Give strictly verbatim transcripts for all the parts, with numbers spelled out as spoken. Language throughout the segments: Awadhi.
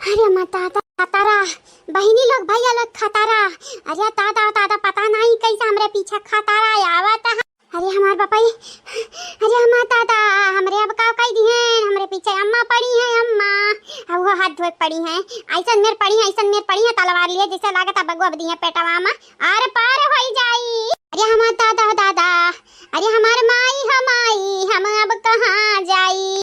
अरे अम्मा दादा, खतरा, बहिनी लोग, भैया लोग, खतरा। अरे दादा, दादा, पता नहीं कैसे हमरे पीछे खतरा आवत है। अरे हमार बापई, अरे हमार दादा, हमरे अब का कई दिहन, हमरे पीछे अम्मा पड़ी हैं, अम्मा। अब वो हाथ धोए पड़ी हैं, ऐसन मेर पड़ी हैं, ऐसन मेर पड़ी हैं, तलवार लिए जैसे लागत है बगुआ दिए पेटवा में, आर पार होई जाई। अरे हमार दादा, दादा, अरे हमार माई, हो माई, हम अब कहाँ जाई?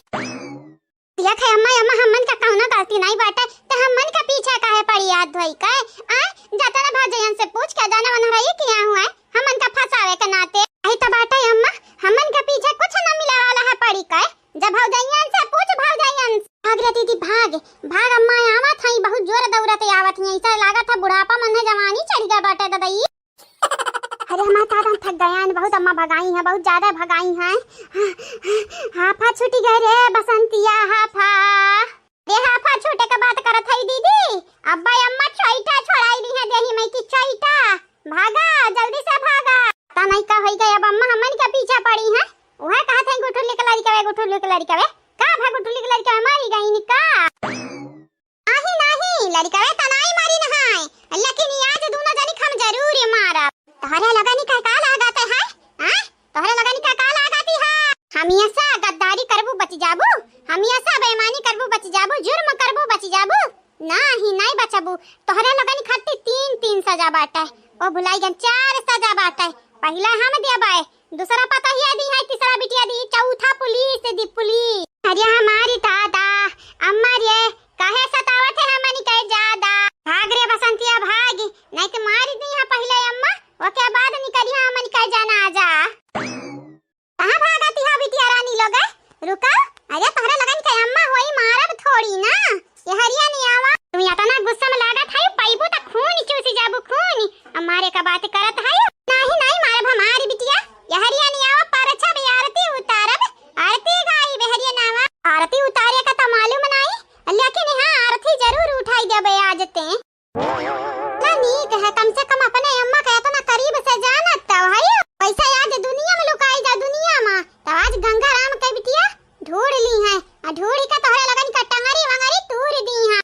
देख है अम्मा, अम्मा, हमन का कौनो गलती नहीं बाटे, त हमन का पीछे काहे पड़ी हाथ धोई के? आय, जाता ना भौजयन से पूछ के जाना वनहरई किया हुआ है, हमन का फंसावे के नाते। आई त बाटे अम्मा, हमन का पीछे कुछ न मिले वाला है पड़ी के। जब भौजयन से पूछ, भौजयन से। भाग रे दीदी, भाग, भाग अम्मा, आवत हई, बहुत जोर दौड़त आवत हई, ऐसा लागत है बुढ़ापा मन है, जवानी चढ़ गया बाटे ददई। अरे हमार दादा, हम थक गए हैं बहुत, अम्मा भगाई हैं, बहुत ज्यादा भगाई हैं। हाफा छूटी गए रे बसंतिया, हाफा। रे हाफा छूटे के बात करत हई दीदी, अब्बा अम्मा चैटा छोड़ाई दी है देही में की चैटा। भागा, जल्दी से भागा। पता नहीं का होई गए, अब अम्मा हमन के पीछे पड़ी हैं। वह कहत है गुठुली के लड़कवे, गुठुली के लड़कवे। का भा गुठुली के लड़कवे मारी गई नी का? नाही, नाही, लड़िकवे त नाही मारिन है, लेकिन आज दूनो जनी क हम जरूर मारब। तोहरे लगनी का का लागत है, हैं? तोहरे लगनी का का लागत है? हमेशा गद्दारी करबू बच जाबू, हमेशा बेईमानी करबू बच जाबू, जुर्म करबू बच जाबू, नाही, नाही बचबू। तोहरे लगनी खातिर तीन, तीन सजा बाटे, ओ भुलाई गन चार सजा बाटे। पहिले हम देबे, दूसरा पतोहिया दी है, तीसरा बिटिया दी, चौथा पुलिस दी, पुलिस। अरे हमारी दादा, अम्मा रे, काहे सतावत है हमनी के ज्यादा? भाग रे बसंतिया भाग, नहीं तो मार दी है पहिले अम्मा, ओके बाद निकली है हमनी के जनाजा। कहाँ भागत है बिटिया रानी लोग? रुका, अरे तोहरे लगन के अम्मा होई मारब थोड़ी ना। ये हरिया नहीं आवा। तुम इतना गुस्सा में लागत है, पैबू त खून चूसी जाबू खून। अब मारे का बात करत है। नाही, नाही मारब हमारी बिटिया। ये हरिया नहीं आवा, परछब आरती उतारब। आरती गाई बेहरिया नावा। आरती उतारे का त मालूम नाही, लेकिन हाँ आरती जरूर उठाई देबे आज ते। ना नीक है, कम से कम अपने अम्मा के इतना करीब से जानत तो है। पैसा आज दुनिया में लुकाई जा दुनिया में, तो आज गंगा राम के बिटिया ढूंढ ली है, आ ढूंढ के तोहरे लगन का टंगरी वंगरी तूर दी है।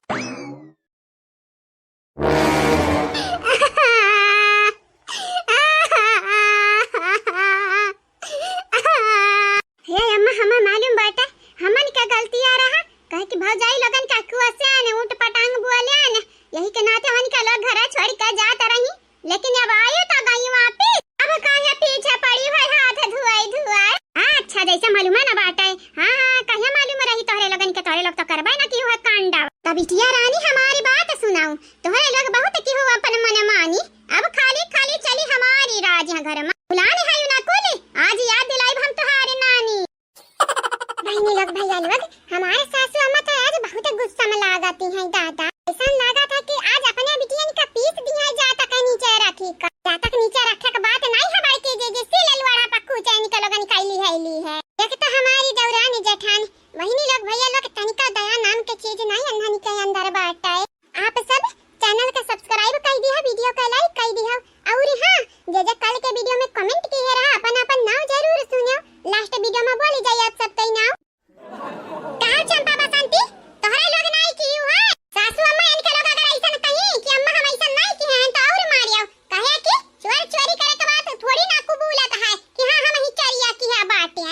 हे अम्मा, हमें मालूम बाटे, हमन का गलतिया रहा, कहे कि भौजाई लोगन का कुआ से आने ऊंट पटांग बोले आने, यही के नाते हमन का लोग घर छोड़ के जात रही। लेकिन अब आयो तो गई वापिस। अब काहे पीछे पड़ी है हाथ धुआई धुआई? हाँ, अच्छा, जैसे मालूम है ना बाटे। हाँ, हाँ, कहे मालूम रही तोहरे लोगन के, तोहरे लोग तो करबे ना की हुआ कांड। तब बिटिया रानी हमारी बात सुनाऊ, तोहरे लोग बहुत की हुआ अपन मन मानी। अब खाली खाली चली हमारी राज है घर में। बुलाने है ना कुली, आज याद दिलाई हम तुम्हारी नानी। बहिनी लोग, भैया लोग, हमारे सासू अम्मा तो आज बहुत गुस्सा में लागती हैं दादा। ऐसा लागत है कि आज अपने बिटियन का पीस दिया जाता का नीचे रखी का। जातक नीचे रखे के बात नहीं है बड़की जीजी, सीले लुआड़ा पक्कू चैनी के लोगन कैली है ली है। एक तो हमारी देवरानी जेठानी, बहिनी लोग, भैया लोग, तनिका दया नाम के चीज नहीं अन्हनी के अंदर बाटे। आप सब channel के subscribe कर दिया, video के like कर दिया। और हाँ, जे जे कल के video में comment किए रहा, अपन अपन नाम जरूर सुनियो। Last video में बोली जाए आप सबके नाम। कहा चंपा बसंती, तोहरे लोग नाई की हुआ? सासू अम्मा इनके लोग अगर ऐसा कही कि अम्मा हम ऐसा नाई की हैं तो और मारियो, कहे कि चोर चोरी करे के बात थोड़ी ना कबूलत है कि हाँ हम ही चोरिया की है बाटे।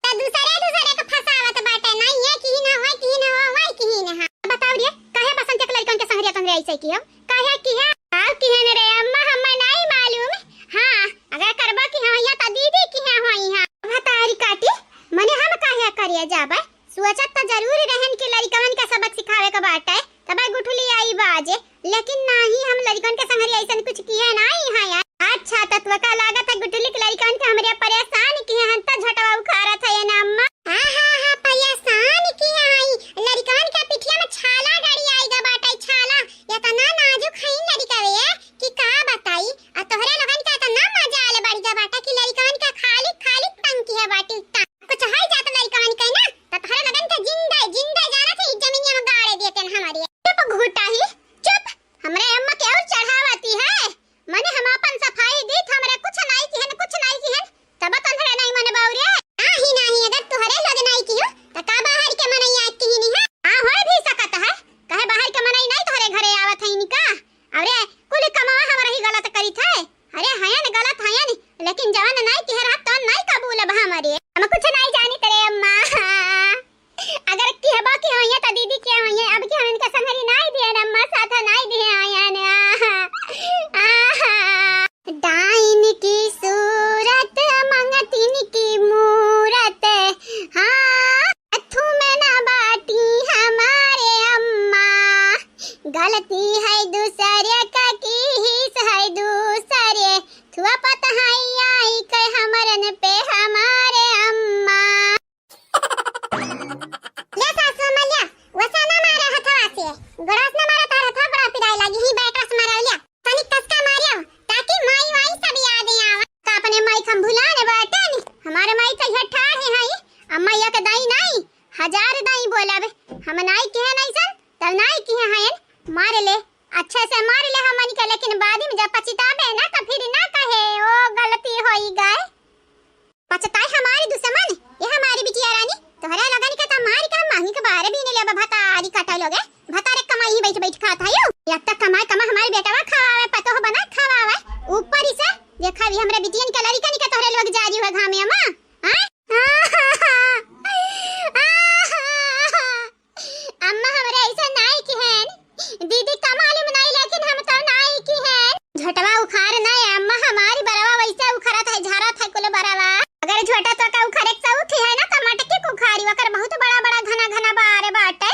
त दूसरे दूसरे के फंसावत बाटे, ना ये किहिन है, वह किहिन है, वह किहिन है। बताओ रे, काहे बसंत के लड़कन के संगरिया संगरिया ऐसे की हो? काहे की है? आओ किहिन रे अम्मा, हमें नहीं मालूम। हाँ, अगर करबा की हाँ, या त दीदी की है, होई है। भतारी काटी, मने हम काहे करिया जाबे? सोचत त जरूर रहन कि लड़कवन के सबक सिखावे के बाटे। तबे गुठली आई बाजे, लेकिन नाही, हम लड़कन के संगरी ऐसन कुछ किए नाही है यार। अच्छा, त तोका लागत है गुठली के लड़कन के हमरे परेशान किए हन, त झटवा उखाड़त है ये ना अम्मा। हाँ, हाँ, हाँ, परेशान किए हई। लड़कन के पिठिया में छाला गड़ी आई गा बाटे, छाला। इतना नाजुक हई लड़कवे कि का बताई। आ तोहरे लोगन के इतना मजाल बढ़ गा बाटे कि लड़कन के खाली, खाली तंग किए बाटी, तंग। कुछ है जात लड़कन के ना, त तोहरे लोगन के जिंदा, जिंदा जानत है, ई जमीनिया में गाड़े देते हैं हमारे। चुप घुटाही, चुप। हमरे अम्मा के और चढ़ावती है। मने हम आपन सफाई दीत, हमरे कुछ नाई किहन, कुछ नाई किहन। गलती है दूसरे का की हिस है दूसरे, थुआ पता है आई के हमरन पे हमारे अम्मा। ले सासू अम्मा, ले, वसा ना मारा हथवा से, गड़ास ना मारा, तार हथवा बड़ा पिराए लागी, ही बैठा से मारा, ले। तनी कसका मारियो, ताकि माई वाई सब याद आवा। का अपने माई के हम भुलाने बाटे नी? हमारे माई तो यह ठाढ़ है, अम्मा यह के दाई नाई, हजार दाई बोलब। हम नाई किहे नाई सन, तब नाई किहे हैं, मार ले, अच्छे से मार ले हमन के, लेकिन बाद में जब पछताबे ना, तो फिर ना कहे, "ओ, गलती होई गए।" पछताए हमारी दुश्मन, ये हमारी बिटिया रानी, तोहरा लगन के त मारी का मांगी के बारे भी नहीं लेबा, भतारी कटा लोगे, भतारे कमाई ही बैठ बैठ खात है यो। एक त कमाई कमा हमारी बेटवा खवावे, पतोह बना खवावे, ऊपर इसे देखा भी हमरे बिटियन के लड़िकन के तोहरे लोग जारी हुए घामे अम्मा, हाँ? अम्मा, हमरे ऐसा नाई किहेन। दीदी का मालूम नाई, लेकिन हम तो नाई किहेन। झोटवा उखाड़ ना, अम्मा, हमारी बरवा वैसे उखड़त है, झरत है कुल बरवा। अगर झोटा तो का उखड़े के उठी है ना, तो मटके को उखाड़ी, ओकर बहुत बड़ा बड़ा घना घना बार बाटे।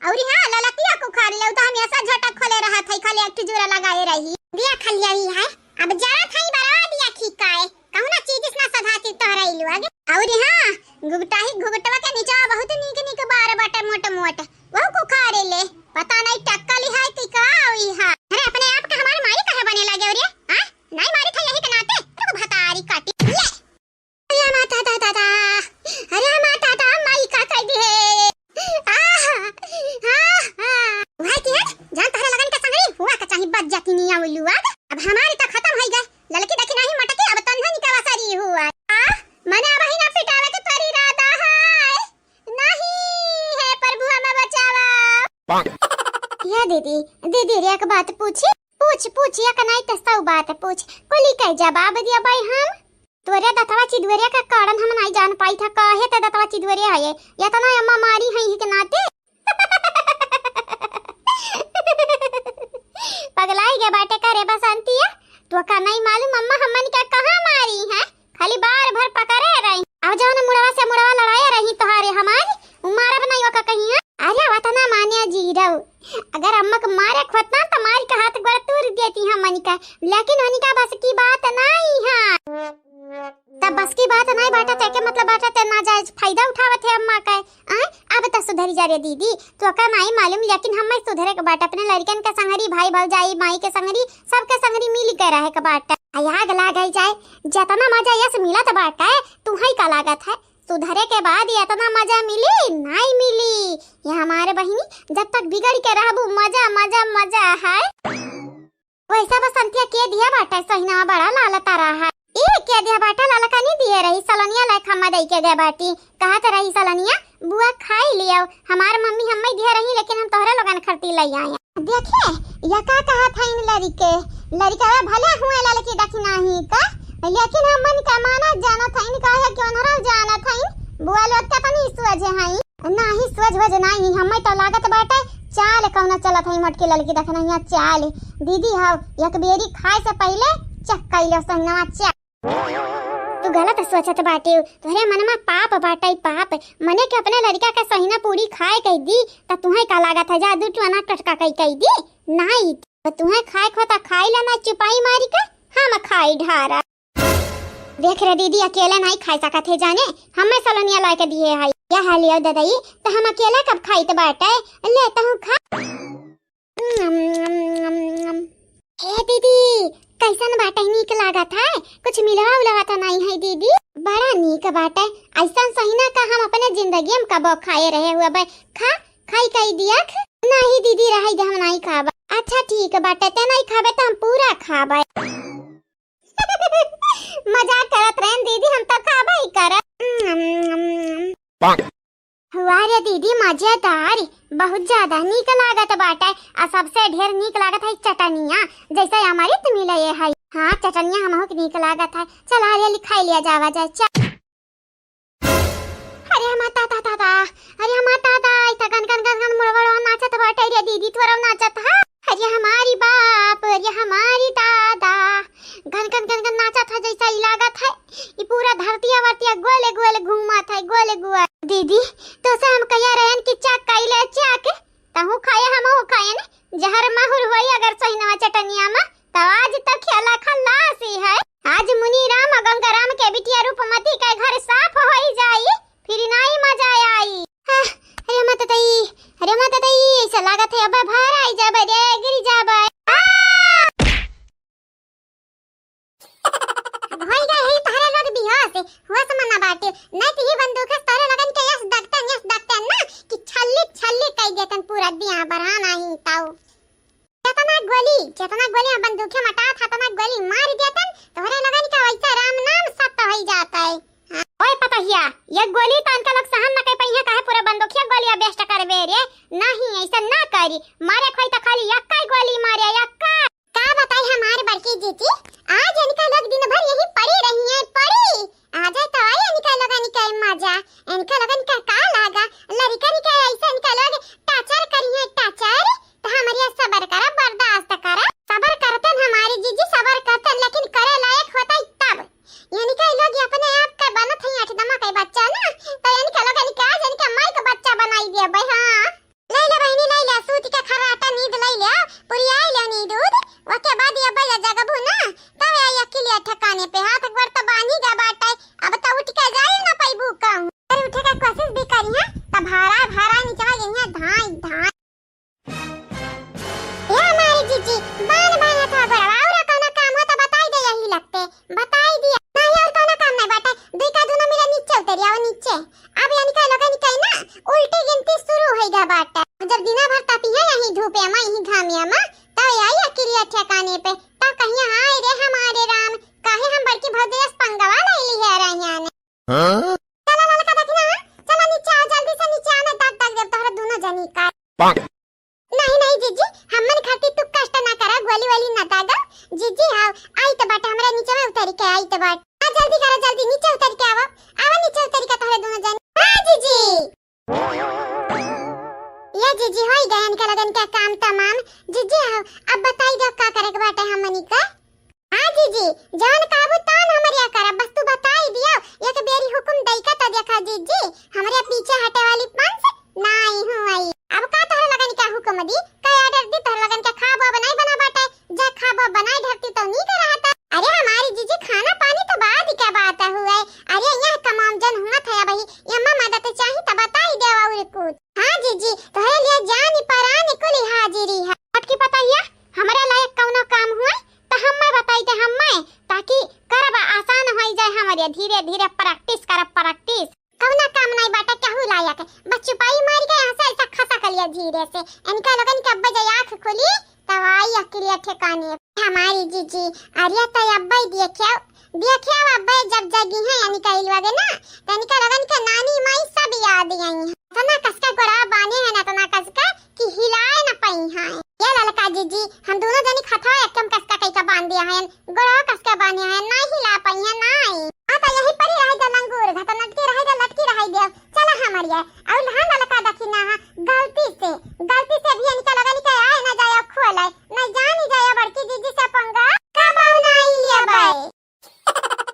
और हाँ, ललकिया को उखाड़ ले, तो हमेशा झोटा खोले रहत है, खाली एक ठो जूरा लगाए रही। दिया खलिया ही है, अब जरत है बरवा दिया खिकाए। कहुना चीज इतना सधाती तोहरा इलुआ गे। और हाँ, घुघटाही घुघटवा के नीचवा बहुत नीक नीक बार बाटे मोट मोट। वहू को उखाड़े ले। पता नहीं टक्का लिहाई कि का हुई हा। अरे अपने आप के हमारे माई कहे बने लगे रे? हाँ? नहीं मारी था यही के नाते। रुक भतारी काटी। ले। अरे माता दा दा दा। अरे माता दा माई का कर दी है। आहा, आहा। वह की है? जान तहरा लगन के संगरी हुआ के चाही बच जाती निया उलुआ। अब हमारी तो खत्म होई गए। ललकी देखी नहीं मटकी, अब तन्हा निकवा सरी हुआ। आ, मने अब ही ना पिटावे के परी राधा है। नहीं, हे प्रभु, हमें बचावा। या दीदी, दीदी रे, एक बात पूछी? पूछ, पूछ, एक नहीं तो सौ बात पूछ। कुली के जवाब दिया भाई हम। तोरे दतवा चिदवरिया के कारण हम नहीं जान पाई था, काहे ते दतवा चिदवरिया है ये? इतना अम्मा मारी है ही के नाते। पगलाई गे बाटे का रे बसंतिया? तोका नहीं मालूम अम्मा हमन के कहाँ मारी है? खाली बार भर पकड़े रही। अब जौन मुड़वा से मुड़वा लड़ाए रही तोहारे हमारी, उ मारब नहीं ओका कहीं है? अरे वतना मान्या जीरो, अगर अम्मा के मारे खोतना तो मारी का हाथ गोड़ तोड़ देती हमन का, लेकिन उनका बस की बात नहीं है। तब बस की बात नहीं बाटा ते के मतलब बाटा ते नाजायज फायदा उठावत है अम्मा का। आय, अब तो सुधरी जा रे दीदी, तोका नाई मालूम, लेकिन हमें सुधरे के बाटे, अपने लड़कन के संगरी, भाई भौजाई, माई के संगरी, सबके संगरी मिल के रहे के बाटे। आ आग लागल जाए, जतना मजा यस मिलत बाटे, तुहई का लागत है, सुधरे के बाद इतना मजा मिली? नाई मिली। ये हमारे बहिनी, जब तक बिगड़ के रहबू, मजा, मजा, मजा है। वैसा बसंतिया के दिया बाटे, सहिना बड़ा लालता रहा है। ए, के दिया बाटे, ललका नहीं दिए रही, सलोनिया लायक हम्मा दई के गए बाटी। कहत रही सलोनिया, "बुआ खाई लियो, हमार मम्मी हम्मे दिए रही, लेकिन हम तोहरे लोगन खरती लई आए।" देखे, या का कहत है इन लड़के, लड़का भले हुए ललकी दखिनाही का, लेकिन हमन का माना जानत है, इनका है कि ओनरो जानत है, बुआ लोग के तनी सोझे हैं। नाही सोझ वोझ नाही, हमें तो लागत बाटे चाल कौनो चलत है मोटकी ललकी दखिनहिया चाल। दीदी हौ, एक बेरी खाए से पहिले check कइले सहिनवा check। तू गलत सोचत बाटे, तोहरे मन में पाप बाटे पाप। मने के अपने लड़का के सहिना पूरी खाए कह दी, त तुहे का लागत है जा दू टुआना टटका कई कह दी? नाही, त तुहे खाए खो त खाई लेना चुपाई मारी के, हम खाई ढारा। देख रे दीदी, अकेले नाई खाई सकत है जाने, हमें सलोनिया लाए के दिए है। या हालियो ददई, त हम अकेले कब खाई त बाटे, ले तहूँ खा। हे दीदी, कैसन बाटे, नीक लागत है? कुछ मिलवा उलवा तो नाई है दीदी? बड़ा नीक बाटे, ऐसन सहिना का हम अपने जिंदगी में कबो खाए रहे हुआ बे। खा, खाई कई दिया ख-, नहीं दीदी, रही दे, हम नाई खाबा। अच्छा ठीक बाटे, ते नाई खाबे त हम पूरा खाबे। मजाक करत रहन दीदी, हम तो खाबे ही करब। वाह रे दीदी, मजेदार, बहुत ज्यादा नीक लागत बाटे। आ सबसे ढेर नीक लागत है चटनिया, जैसे अमृत मिले है। हाँ, चटनिया हमहू के नीक लागत है। चल, हाली हाली खाई लिया जावा जाए, चल। अरे हमार दादा, दादा, अरे हमार दादा, ई त गन गन गन गन मुड़वा नाचत बाटे रे दीदी, तोरो नाचत हा। अरे हमारी बाप, अरे हमारी दादा, गन गन गन गन नाचत है, जैसा ई लागत है ई पूरा धरतिया वरतिया गोले गोले घूमत है, गोले गोले। दीदी, तो से हम कहिया रहन कि check कइले check, तहू खाए हमहू खाएन, जहर माहुर जितना गोली हम बंदूकिया मटात है, उतना गोली मार देतन, तोहरे लोगन का वैसा राम नाम सत्य होई जात है। हाँ। ओए पतहिया, ये गोली तो इनका लोग सहन न कर पाई है, काहे पूरा बंदूकिया गोलियां waste करबे रे? नहीं, ऐसा ना करी, मारे खोई तो खाली यक्का ही गोली मारे, यक्का। का बताई हमार बड़की जीजी, आज इनका लोग दिन भर यही पड़ी रही है, पड़ी। आज तो आई इनका लोगन के मजा, इनका लोगन का का लागा, लड़िकन के ऐसे इनका लोग torture करी है, torture। तो हमरिया सबर करा, बर्दाश्त करा, सबर करतन हमारी जीजी, सबर करतन, लेकिन करे लायक होता ही तब। इनका लोग ये अपने आप का बनत है अठदमा के बच्चा ना, तो इनका लोगन के आज इनका माई का बच्चा बनाई दिया भाई। हाँ। ले ले बहिनी, ले ले, सूत के खर्राटा नींद ले ले, पुरियाई ले नींद उद, ओके बाद ये अब्बा जगबू ना, तब आई अकिलिया ठिकाने पे। हाथ गोड़ तो बांधी गा बाटे, अब तो उठ के जाई ना पैबू कहूँ। अरे उठे का कोशिश भी करी है, तो भारा भारा नीचे गिरी है, धाई धाई। ए हमारी जीजी, बान बान था गोड़वा, और कौनो काम हो तो बताई दे यही लगते। बताई दिया। नहीं और कौनो काम नहीं बाटे। दुई का दुनो मिला नीचे उतरी आओ नीचे। अब यानी का लोगन के ना उल्टी गिनती शुरू होई गा बाटे। जब दिना भर तपिया यही धूपे मा, यही घामिया मा, तब आई अकिलिया ठिकाने पे। तब कहिया हाय रे हमारे राम, काहे हम बड़की भौजी से पंगवा ले लिया रहिया ने। हाँ? चला ललका दखिना, हाँ? चला नीचे आओ, जल्दी से नीचे आना, दाग दाग देब तोहरा दुनो जनी का। नहीं, नहीं जीजी, हमन खातिर तू कष्ट ना करा, गोली वाली ना दागा। जीजी, आओ, आई तो बाटे, हमरा नीचे में उतरी के आई तो बाटे। आ, जल्दी करा, जल्दी नीचे उतरी के आवा। आवा नीचे उतरी के तोहरे दोनों जन। हाँ जीजी। ये जीजी, होई गए इनका लोगन के काम तमाम। जीजी, आओ, अब बताई दो का करे के बाटे हमनी का। हाँ जीजी, जौन कहबू तौन हमरिया करब, बस तू बताई दियो, एक बेरी हुकुम दई का त देखा जीजी, हमरे पीछे हटे वाली पंच नाई हुई। अब का तोहरे लगन के हुकुम दी, का order दी, तोहरे लगन के खाब अब नाई बना बाटे, जा खाब बनाई धरती तो नीक रहता। अरे हमारी जीजी, खाना पानी तो बाद के बात हुए, अरे यहाँ कमाम जन हुआ था भाई, यम्मा मदद चाही तो बताई दे और कुछ। हाँ जीजी, तोहरे लिए जान परान कुल हाजिरी है। अटकी पता हिया, हमरे लायक कौनो काम हुए त हम्मे बताई दे हम्मे, ताकि करब आसान होई जाए हमरे। धीरे धीरे practice करब, practice। कौनो काम नहीं बाटे केहू लायक, बस चुपाई मार के यहाँ से ऐसा खसा कर लिया धीरे से। इनका लोगन के अब्बे जे आँख खुली तब आई अकिलिया ठिकाने। हमारी जीजी, अरे तो अब्बे देखियो, देखियो अब्बे जब जगी है इनका इलवा के ना, तो इनका लोगन के नानी माई सब याद आई है। इतना कसका गोड़ा बांधे है ना, इतना कसका कि हिलाए न पई हैं। ये ललका जीजी, हम दोनों जनी खथवा एकदम कसका कई का बांध दिया है, गोड़वा कसका बांधे हैं, ना हिला पई हैं, नाई। हाँ तो यही परी रहे जा लंगूर, घटनट के रहे जा लटकी रहे दियो। चला हमरिया, और हाँ ललका दखिना है, गलती से, गलती से भी इनका लगा निकल आए ना जाए खोले, ना जानी जाए बड़की जीजी से पंगा, कब ना आई लेबै।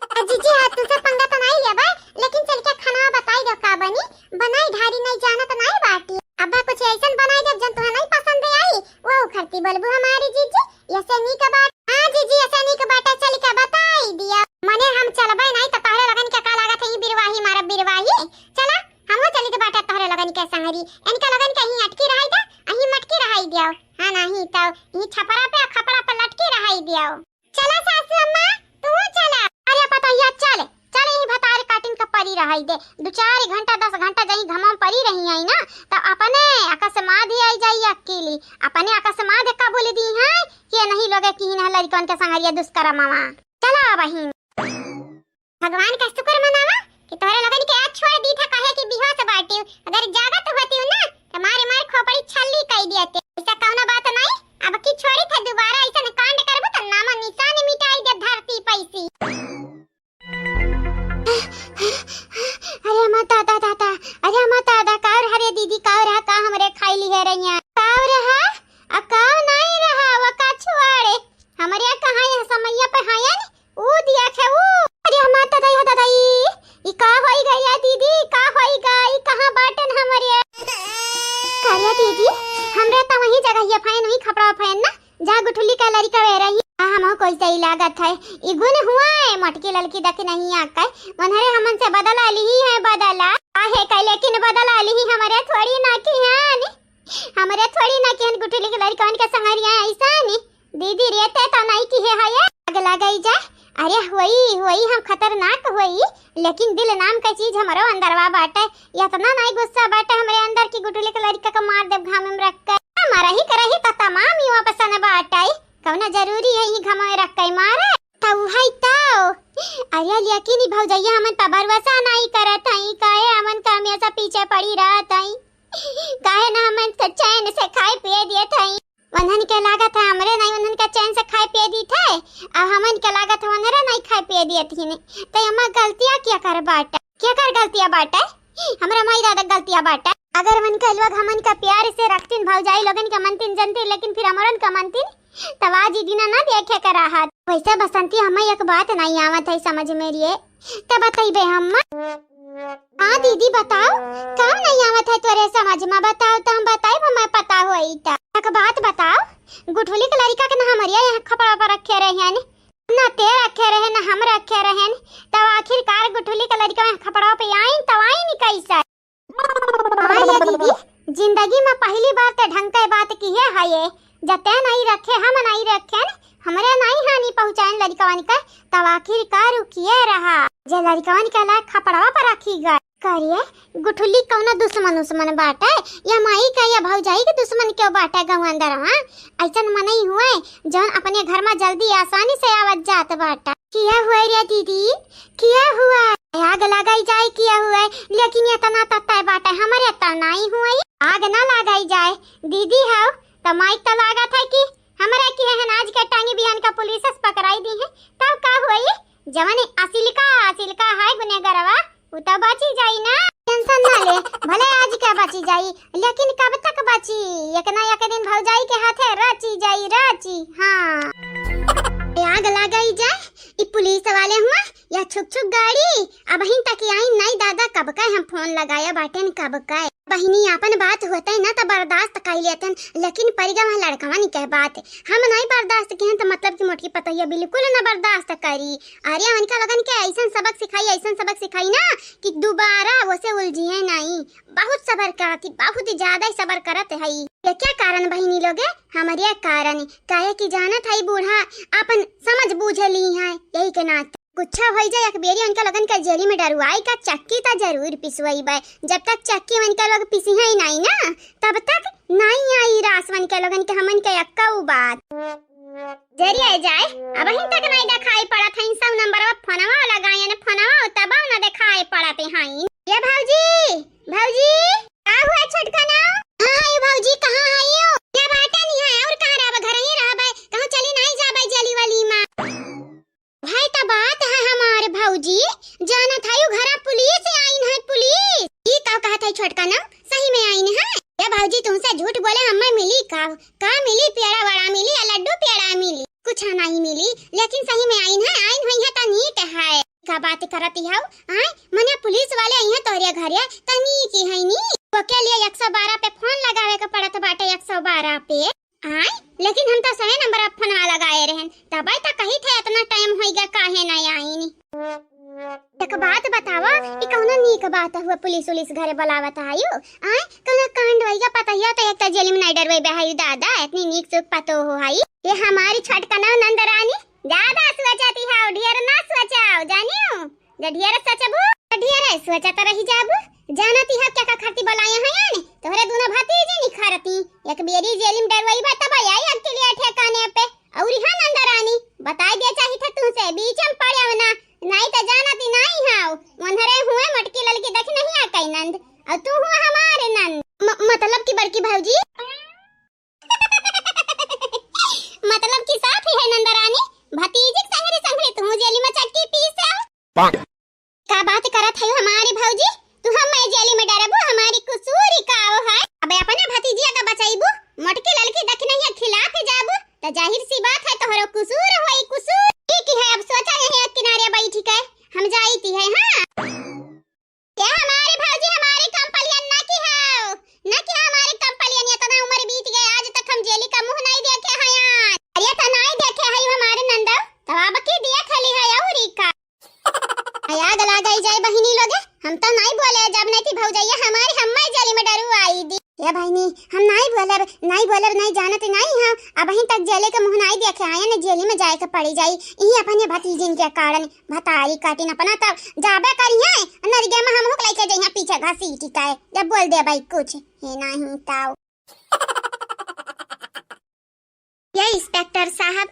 आ जीजी, हाँ, तुमसे पंगा तो नहीं लेबै, लेकिन चल के खाना बताई दो का बनी, बनाई ढारी नहीं जाना तो नहीं बाटी। अब कुछ ऐसन बनाई दे जन तुम्हें नहीं पसंद आई, वो उखरती बोलबू हमारी जीजी, ऐसे नीक बात। हाँ जीजी, ऐसे नीक बात है, चल के बताई दिया। मने हम चलबै नहीं तो तोहरे लगन के का लागत है, ई बिरवाही मारब बिरवाही। चला, हम चली तो बाटे तोहरे लगन के संगरी, इनका लगन के यहीं अटकी रहाई दे, यहीं मटकी रहाई दियो। हाँ नहीं तो यहीं छपरा पे खपरा पे लटकी रहाई दियो। चला सासू अम्मा, तू चला। अरे पतोहिया चल, चल यही भतार काटिन का परी रहाई दे। दो चार घंटा, दस घंटा जही घमम परी रही है ना, तो अपने अकस्मात ही आई जाई अकेली। अपने अकस्मात का बोल दी है कि नहीं लोगे की ना लड़कन के संगरिया दुष्कर्मवा। चला बहिन। भगवान का शुक्र मनावा कि तोहरे लोगन के आज छोड़ दी था, काहे कि बेहोश बाटिउ। अगर जागत होतिउ ना, तो मारे मार खोपड़ी छल्ली कई दियते। ऐसा कौनो बात नहीं, अब की छोड़ी था, दोबारा ऐसा कांड करबो तो नामो निशान मिटाई दे धरती पैसी। अरे माँ दादा दादा, अरे माँ दादा, का रहा रे दीदी, का रहा, का हमरे खाई ली है रैया, का रहा, आ का नहीं रहा, वो का छुआड़े, हमरे कहाँ यह समैया पे हायन, ऊ दिया खे ऊ। अरे हमार दादा, या दादा, ई, ई का होई गई या दीदी, का होई गई, कहाँ बाटन हमरे? का या दीदी, हमरे त वही जगह ये फैन, वही खपड़ा फैन ना, जा गुठली का लड़िका वे रही। आ, हमहू कोई सही लागत है, ई गुन हुआ है, मोटकी ललकी दखिनही आके, उन्हरे हमन से बदला लिही है, बदला। आहे कह लेकिन बदला लिही, हमरे थोड़ी ना किहन, हमरे थोड़ी ना किहन गुठली के लड़िकवन के संगरिया ऐसा नी। दीदी रे, ते तो नहीं किहे है ये। आग लगाई जा। अरे होई, होई, हम खतरनाक होई, लेकिन दिल नाम का चीज हमरो अंदरवा बाटे। इतना नहीं गुस्सा बाटे हमरे अंदर की गुठली के लड़िका के मार देब घाम में रख के। हमारा ही करही तो तमाम युवा पसंद बाटे। ना जरूरी है ही घमा रख के मारे। तो उहई तो। अरे लेकिन ई भौजइया हमन पर भरोसा नाहीं करत हई, काहे हमन का हमेशा पीछे पड़ी रहत हई? काहे ना हमन के चैन से खाए पिए दियत हई? उन्हन के लागत है हमरे नाहीं उन्हन के चैन से खाए पिए दीत है, अब हमन के लागत है उन्हरे नाहीं खाए पिए दियत ही नहीं। तो एमा गलतिया केकर बाटे? केकर गलतिया बाटे? हमरा माई दादा गलतिया बाटे। अगर मन के लोग हमन का प्यार से रखतिन, भौजाई लोगन के मनतिन जनतिन, लेकिन फिर हमरन का मनतिन, तब आज ई दिना ना देखे के रहत। वैसे बसंती, हमें एक बात नहीं आवत है समझ में रे, तब बतइबे हम। हाँ दीदी बताओ, का नहीं आवत है तोरे समझ में? बताओ तो हम बताइब, हमें पता होई त। एक बात बताओ, गुठुली के लड़िका के ना हमरे यहाँ खपड़ा पर रखे रहे हैं, ना ते रखे रहे, ना हम रखे रहे, तब आखिरकार गुठुली के लड़िका में खपड़ा पे आइन, तब आइन कैसे? हाँ ये दीदी, जिंदगी में पहली बार ते ढंग के बात किहे है ये, जते नहीं रखे, हम नहीं रखे, हमरे नहीं हानि पहुँचाइन लड़िकवन के, तब आखिरकार उ किहे रहा, जे लड़िकवन के लायक खपड़वा पर रखी गए। करिए, गुठुली कौनो दुश्मन उस्मन बाटे, या माई के या भौजाई के दुश्मन क्यों बाटे गौं अंदर, हाँ? ऐसन मनई हुए, जौन अपने घर में जल्दी आसानी से आवत जात बाटे। किहे हुए रे दीदी, किहे हुए? आग लगाई जाए किहे हुए, लेकिन इतना तो तय बाटे, हमरे तो नाहीं हुए। आग ना लगाई जाए, दीदी हौ, त माई तो लागत है कि हमरे किहे हन आज के टांगी बिहान का पुलिस से पकड़ाई दिहे, तब का हुई? जवन असिलका, असिलका है गुनेगरवा, उ तो बची जाई ना, tension ना ले, भले आज के बची जाई, लेकिन कब तक बची? एक ना एक दिन भौजाई के हाथे रची जाई, रची। हाँ। ए आग लगाई जाए, ई पुलिस वाले हुआ या छुक छुक गाड़ी, अबहिन तक आई नहीं दादा, कब का हम फोन लगाया बाटेन, कब का। बहिनी, आपन बात होते ना त बर्दाश्त कर लेतन, लेकिन पड़ गवा लड़कवन के बात, हम नहीं बर्दाश्त किहन त मतलब कि मोटकी पतोहिया बिल्कुल ना बर्दाश्त करी। अरे उनका लोगन के ऐसन सबक सिखाई, ऐसन सबक सिखाई ना कि दोबारा वैसे उलझिए नहीं। बहुत सबर करती, बहुत ज्यादा ही सबर करत है। ये क्या कारण बहिनी लोगे? हमरे कारण, काहे कि जानत है बूढ़ा आपन समझ बूझ ली है, यही के नाते। गुस्सा होई जाए, एक बेरी उनके लोगन के जेली में डरुआई का चक्की त जरूर पिसवई बे। जब तक चक्की उनके लोग पिसी है नहीं ना, तब तक नहीं आई रास उनके लोगन के, हमन के अक्का उ बात। जरिया जाए, अबहिन तक नहीं देखाई पड़त है, सब नंबरवा फोनवा लगाए ने, फोनवा तब ना देखाई पड़त है। ये भौजी, भौजी, का हुआ छोटका ना? हाँ, ये भौजी कहाँ है यो? ये बाटे नहीं है, और कहाँ रहबे, घर ही रहबे, कहूँ चली नहीं जाबे जेली वाली माँ। भाई, त बात है हमार भौजी, जानत है उ घरा पुलिस आइन है, पुलिस। ई का कहत है छोटका ना, सही में आइन है? ए भौजी, तुमसे झूठ बोले, हमें मिली का? का मिली? पेड़ा वड़ा मिली या लड्डू पेड़ा मिली? कुछ नहीं मिली, लेकिन सही में आइन है, आइन हुई है त नीक है। का बात करत हौ? आय, मने पुलिस वाले आई हैं तोहरे घरे, त नीक है नी। ओके लिए एक सौ बारह पे फोन लगावे के पड़त बाटे, एक सौ बारह पे। आय, लेकिन हम तो सही नंबर पर फोनवा लगाए रहन, तबे तो कही थे इतना टाइम होइगा काहे ना आईनी। एक बात बतावा, ई कौनो नीक बात हुआ पुलिस उलिस घरे बुलावत आयु? आय, कौनो कांड होइगा पता हिया तो एक तो जेल में नहीं डरवे बहायु दादा, इतनी नीक सुख पतो हो हाई। ये हमारी छोटका ना नंद रानी, ज्यादा सोचती है, ढेर ना सोचाओ, जानियो। जे ढेर सोचबू, त ढेर सोचत रही जाबू। जानती है क्या का खातिर बुलाए हैं यानी? तोहरे दोनों भतीजी निखारती। एक बेरी जेल में डरवाई बा तब आई अकेले ठिकाने पे। और हाँ नंद रानी, बताई दे चाही था तुमसे, बीच में पड़े हो ना, नहीं तो जानती नहीं हाउ। उन्हरे हुए मोटकी ललकी देख नहीं आ कई नंद, और तू हुआ हमारे नंद। म-, मतलब कि बड़की भौजी? मतलब कि साफ ही है नंदरानी, भतीजी के संगरे संगरे तू जेली में चक्की पीसे। का बात करत है हमारी भौजी? तू हमें जेली में डरबू, हमारी कसूर ही का है? अबे अपने भतीजिया का बचाईबू, मोटकी ललकी दखिनैया खिलाफ जाबू, त जाहिर सी बात है तोहरो कसूर होई कसूर। ठीक है, अब सोचा यही एक किनारे बैठ के, हम जाईती है। हाँ। ए हमारी भौजी, हमारी कंप्लेन ना की हाउ, ना की हमारी कंप्लेन, इतना उम्र बीत गया, आज तक हम जेली का मुंह नहीं देखे हैं यार। अरे तो नहीं देखे है हमारे नंदो, तब अब की दिया खाली है और का। आग लगा जाए बहिनी लोगे, हम तो नहीं बोले, जब नहीं थी भौजैया हमारी, हम जेली में डरू आई दी। ए बहिनी, हम नहीं बोलब, नहीं बोलब, नहीं जानत नहीं हम, अबहिन तक जेले के मुंह नहीं देखे हैं, ना जेली में जाए के पड़ी जाई, यही अपने भतीजिन के कारण। भतारी काटिन अपना तब जाबे करिहे, नरिगे में हमहू के लइके जइहे पीछे घसीटी के, जब बोल देबे कुछ, हे नाही ताऊ। ए इंस्पेक्टर साहब,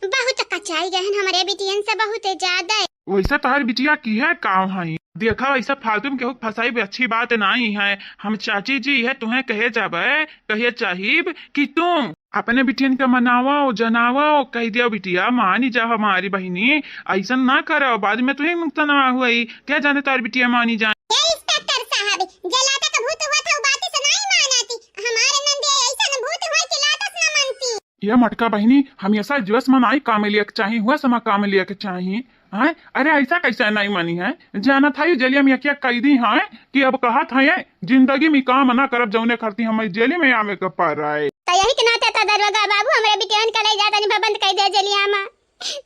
बहुत कचाई गए हैं हमरे बिटियन से, बहुत ज्यादा। वैसा तोहर बिटिया की है काम है? देखा, वैसा फालतू में केहू के फंसाई भी अच्छी बात नहीं है। हम चाची जी है, तुम्हें कहे जाबे, कहे चाहिब कि तुम अपने बिटियन के मनावो, जनावो, कह दियो, "बिटिया, मानी जा हमारी बहिनी, ऐसन ना करो, बाद में तुम्हें नुकसानवा हुई।" क्या जाने तार बिटिया मानी जाए। ए इंस्पेक्टर साहब, जे लाता का भूत हुआ था, वो बात से नहीं मानती। हमारे नंदे ऐसन भूत हुआ कि लाता से ना मानती। ये मटका बहिनी, हमेशा जोश में नाई काम लिया के चाही, हुआ समा काम लिया के चाही। हैं? अरे ऐसा कैसे नहीं मानी है? जानत है जेलिया में यकिया कैदी है कि अब कहत है जिंदगी में काम ना करब जौने खरती हमें जेली में आवे के पड़ रहा है। तो यही के नाते तो दरोगा बाबू हमरे बिटियन का ले जा तनी बंद कर दे जेलिया में,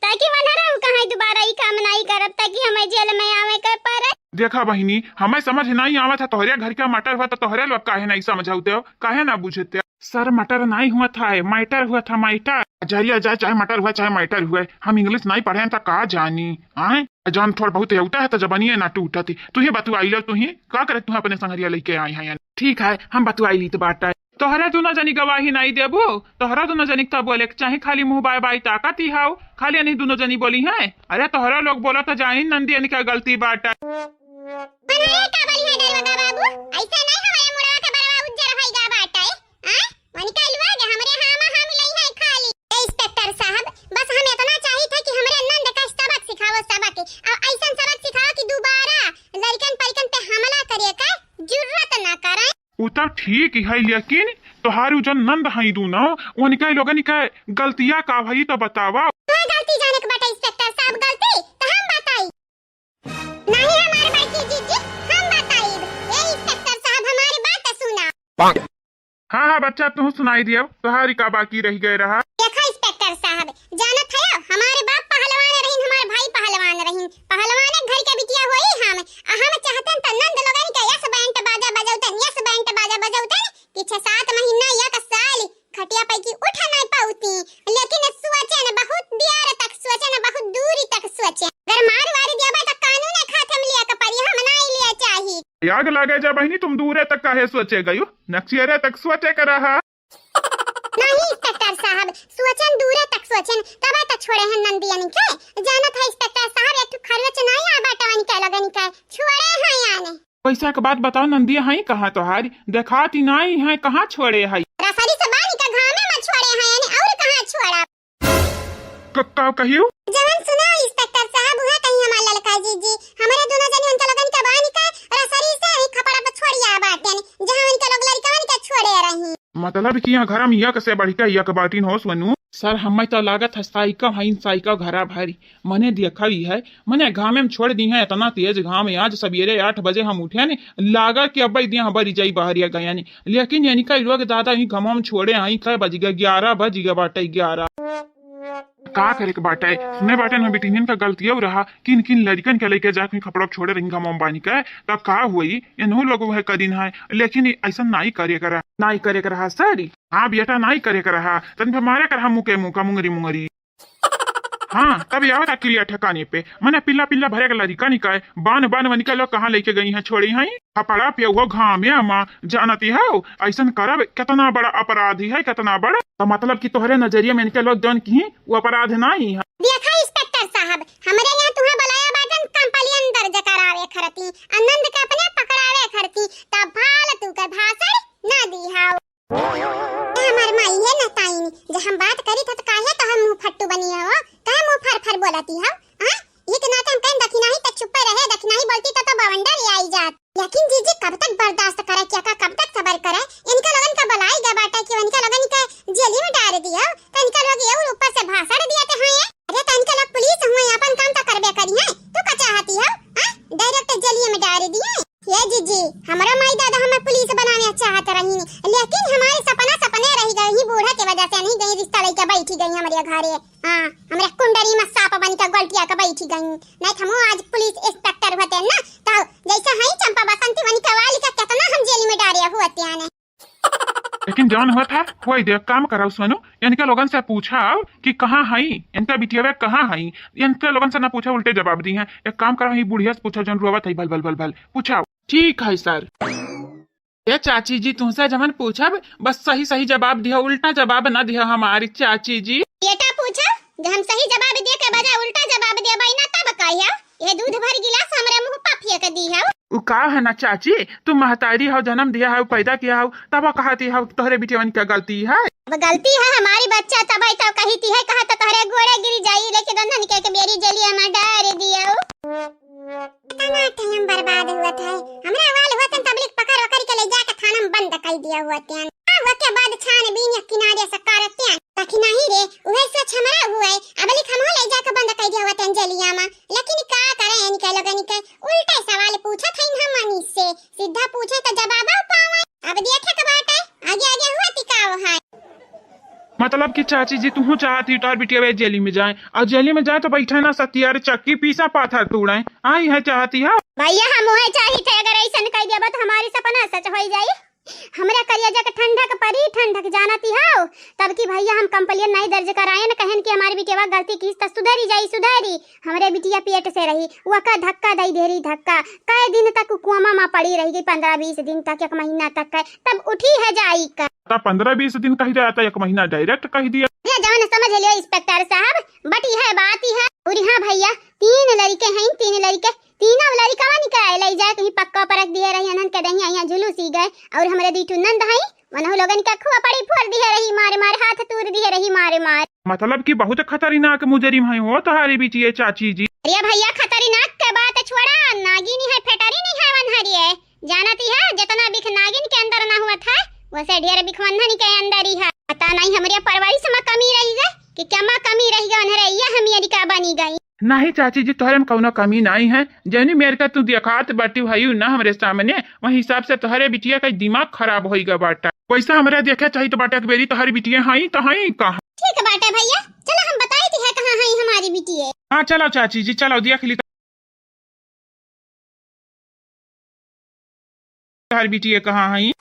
ताकि मनहरा उ कहाँ दोबारा ई काम नहीं करब, ताकि हमें जेल में आवे के पड़े। देखा बहिनी, हमें समझ नहीं आवत है, तोहरे घर का मटर हुआ तो तोहरे लोग काहे नहीं समझौते हो, काहे ना बुझते हो? सर, मटर नहीं हुआ था, मैटर हुआ था, मैटर। जरिया जाए, चाहे मटर हुआ, चाहे मैटर हुआ, हम इंग्लिश नहीं पढ़े हैं तो का जानी, आए? जान थोड़ बहुत हेउता है तो जबनिए ना टूटत। तू ही बतुआई लो, तू ही का करे, तू अपने संगरिया लेके आई है। ठीक है, हम बतुआई ली तो बाटा। तोहरा दुनो जनी गवाही नहीं देबू, तोहरा दुनो जनी का बोले के चाही, खाली मुंह बाय बाय ताकत ही हाउ, खाली अनी दुनो जनी बोली हैं। अरे तोहरा लोग बोला तो जानी नंदी अनी का गलती बाटा। बनाए का बनी है दरोगा बाबू, ऐसा नहीं हमारे मुड़वा के बरवा उज्जर होई गा बाटा है। आ? वनिका लोग हमरे हामा हामी लई है खाली। ए इंस्पेक्टर साहब, बस हम इतना चाहित है कि हमरे नंद का सबक सिखाओ, सबक। और ऐसन सबक सिखाओ कि दोबारा लड़कन परिकन पे हमला करे का जुर्रत ना करें। उ तो ठीक है, लेकिन तोहार उ जन नंद हई दूनो, उनके लोगन के गलतिया का भई तो बतावा। का गलती जाने के बाटे इंस्पेक्टर साहब, गलती तो हम बताई। नहीं हमारे बाकी जीजी, हम बताइब। ए इंस्पेक्टर साहब, हमारी बात सुना। हाँ, हाँ बच्चा, तू सुनाई दियो, तोहारी का बाकी रह गए रहा। देखा इंस्पेक्टर साहब, जानत है, हमारे बाप पहलवान रहीन, हमारे भाई पहलवान रहीन, पहलवान घर के बिटिया होई हम, आ हम चाहतन त नंद लोगन के यस बैंड बाजा बजौतन, यस बैंड बाजा बजौतन कि छह सात महीना, एक साल खटिया पैकी उठ नहीं पाउती, लेकिन सोचे न बहुत देर तक सोचे न बहुत दूरी तक सोचे। अगर मार वारी दिया तो कानून खाते में लिया के पड़ी, हम नहीं लिया चाही। आग लागे जा बहिनी, तुम दूरे तक काहे सोचे गयो, नक्सियरे तक सोचे के रहा। नहीं इंस्पेक्टर साहब, सोचन दूरे तक सोचन, तबे तो छोड़े हैं नंदियन के। जानत है इंस्पेक्टर साहब, एक ठो खरोच नहीं आ बाटवन के लगन के, छोड़े हैं याने। पैसा के बात बताओ, नंदिया हई कहाँ तोहारी? देखाती नाई है, कहाँ छोड़े हई? रसरी से बानी का घामे में छोड़े हैं याने, और कहाँ छोड़ा? क-, का कहियो? जवन सुना इंस्पेक्टर साहब, उहे कहीं हमार ललका जीजी, हमरे दोनों जनी उनका लगन के बानी का रसरी से ही खपड़ा पे छोड़िया बाटेन, जहाँ उनका लोग लड़कवन के छोड़े रही। मतलब कि यहाँ घर में यक से बढ़ के यक बाटिन हो सोनू। सर, हमें तो लागत है साइकिल है, साइकिल घरा भरी। मने देखा ही है, मने घामे में छोड़ दी है, इतना तेज घाम है। आज सवेरे आठ बजे हम उठे ने, लागा कि अब दिया बरी जाई बहरिया गया ने, लेकिन यानी का लोग दादा ही घाम में छोड़े आई, कै बज गए, ग्यारह बज गए बाटे, ग्यारह। का करे के बाटे, सुने बाटे ना बिटिनियन का गलतियों रहा, किन किन लड़िकन के लेके जाके खपड़ा छोड़े रही घाम में बानी के, तब का हुई, इन्हों लोग वह करिन है, लेकिन ऐसा नाई करे के रहा, नाई करे के रहा सर। हाँ बेटा, नाई करे के रहा, तन पे मारे के रहा मुके मुका, मुंगरी मुंगरी। हाँ, तब आवत अकिलिया ठिकाने पे। मने पिल्ला पिल्ला भरे के लड़िका निकाय, बान बान वनिका लोग कहाँ लेके गई हैं, छोड़ी हैं? खपड़ा पे वो घामे अमा, जानती हो, ऐसन करब कितना बड़ा अपराधी है, कितना बड़ा। तो मतलब कि तोहरे नजरिया में इनके लोग जौन की वो अपराध नहीं है। देखा इंस्पेक्टर साहब, हमरे यहाँ तुम्हें बुलाया बाटन कंप्लेन दर्ज करावे खरती, आनंद के अपने पकड़ावे खरती, तब फालतू के भाषण ना दिहाओ। ए हमार माई है ना ताईनी, जे हम बात करी था तो काहे तो हम मुंह फट्टू बनी हो, काहे मुंह फर फर बोलती हो? हाँ, ये के नाते हम कहीं दखिनाही तक चुप्पे रहे, दखिनाही बोलती तो, तो बवंडर ले आई जात। लेकिन जीजी कब तक बर्दाश्त करे, क्या का कब तक सबर करे? इनका लोगन का बलाई गया बाटा कि इनका लोगन का जेली में डाल दियो, तो इनका लोग ये ऊपर से भाषण दिया थे, हाँ ये? अरे तो इनका लोग पुलिस हुए, अपन काम तो करबे करी है, तू का चाहती हो? हाँ, डायरेक्ट जेलिए में डाल दिए। ये जीजी, हमरा माई दादा हमें पुलिस बनावे चाहत रही, लेकिन हमारे सपना सपने रह गए ही, बूढ़ा के वजह से नहीं गई, रिश्ता लेके बैठी गई हमारे घरे। हाँ, हमरा कुंडली में सांप बन के गोलटिया के बैठी गई, नहीं तो हम आज पुलिस इंस्पेक्टर होते ना, तो जैसे है चंपा बसंती वनी कवाली का कितना हम जेल में डाले होते हैं। लेकिन जौन होत है, होई दे, काम कराओ सोनू, इनके लोगन से पूछाओ कि कहाँ हई, इनका बिटियावे कहाँ हई, इनके लोगन से ना पूछा, उल्टे जवाब दी हैं। एक काम कराओ, ही बुढ़िया से पूछो, जौन रोवत है, भल, भल, भल, भल, पूछाओ। ठीक है सर। ए चाची जी, तुहसे जवन पूछब, बस सही सही जवाब दिहा, उल्टा जवाब ना दिहा हमारी चाची जी। बेटा पूछा, जब हम सही जवाब दे के बजाय उल्टा जवाब देबई ना, तब कहिया, ये दूध भर गिलास हमरे मुँह पर फेंक दिहा। उ का है ना चाची, तू महतारी हौ, जन्म दिया हौ, पैदा किया हौ, तब कहती हौ तोहरे बिटियवन के गलती है। अब गलती है हमारी बच्चा, तब आई तो कहती है, कहा तो तोहरे गोड़े गिर जाई, लेकिन गंधन के एक बेरी जेलिया में डार दियो। इतना टाइम बर्बाद हुआ था, हमरा वाल हुआ था, तबलिक पकड़ पकड़ के ले जाके थाना में बंद कर दिया हुआ था। आ, ओके बाद छानबीन या किनारे से करते हैं। ताकि नहीं रे, उहे सोच हमरा हुए, अबलिक हम ले जाके बंद कर दिया हुआ था जेलिया में। लेकिन का करे, इनके लोगन के उल्टे सवाल पूछत हईन हमनी से, सीधा पूछे तो जवाब पावे। अब देखे के बाटे, आगे आगे हुआ टिकाव है। मतलब कि चाची जी, तुहू चाहती हो तोहर बिटिया जेली में जाए, और जेली में जाए तो बैठे ना सतियार चक्की पीसा पाथर तोड़े, आई है चाहती है। भैया, हम उहे चाहित है, अगर ऐसन कह दिया तो हमारी सपना सच हो जाई। हमरा करेजा के ठंडक परी, ठंडक जानती हो, तब की भैया हम complain नहीं दर्ज कराएन, कहन कि हमारी बिटिया गलती की तो सुधरी जाई, सुधरी। हमरे बिटिया पेट से रही, वका धक्का दई दे रही, धक्का। कई दिन तक कोमा मा पड़ी रही गई, पन्द्रह बीस दिन तक, एक महीना तक है, तब उठी है जाई का। ता पन्द्रह बीस दिन कही रहा था, एक महीना direct कही दिया। ये जवन समझ लियो इंस्पेक्टर साहब, but यह बात ही है। और हाँ भैया, तीन लड़के हैं, तीन लड़के, तीनों लड़कवन के ले जाए कहीं पक्का पर रख दिए रही, अनन के दहिया यहाँ झुलूसी गए। और हमरे दुई ठो नंद हैं, वनहु लोगन के खोपड़ी फोड़ दिहे रही मारे मारे, हाथ तूर दिहे रही मारे मारे। मतलब कि बहुत खतरनाक मुजरिम है हो तोहारी बिटिया चाची जी। अरे भैया, खतरनाक के बात छोड़ा, नागिन है, फेटरी नहीं है वनहरिए। जानती है, जितना बिख नागिन के अंदर ना हुआ था, वैसे ढेर बिख वनहनी के अंदर ही है। पता नहीं हमरे परवरिश में कमी रही गई कि क्या में कमी रही गई, वनहरे ये हम अमेरिका बनी गई। नहीं चाची जी, तोहरे में कौनो कमी नहीं है। जौनी मेर का तू देखात बाटी हयू ना हमरे सामने, वही हिसाब से तोहरे बिटिया का दिमाग खराब होई गा बाटा। वैसे हमरा देखे चाहित बाटे एक बेरी तोहरी बिटिया हई तो हई कहाँ। ठीक बाटे भैया, चलो हम बताई दी है कहाँ हई हमारी बिटिया। हाँ चलो चाची जी, चलो देख ली तोहरी बिटिया कहाँ हई।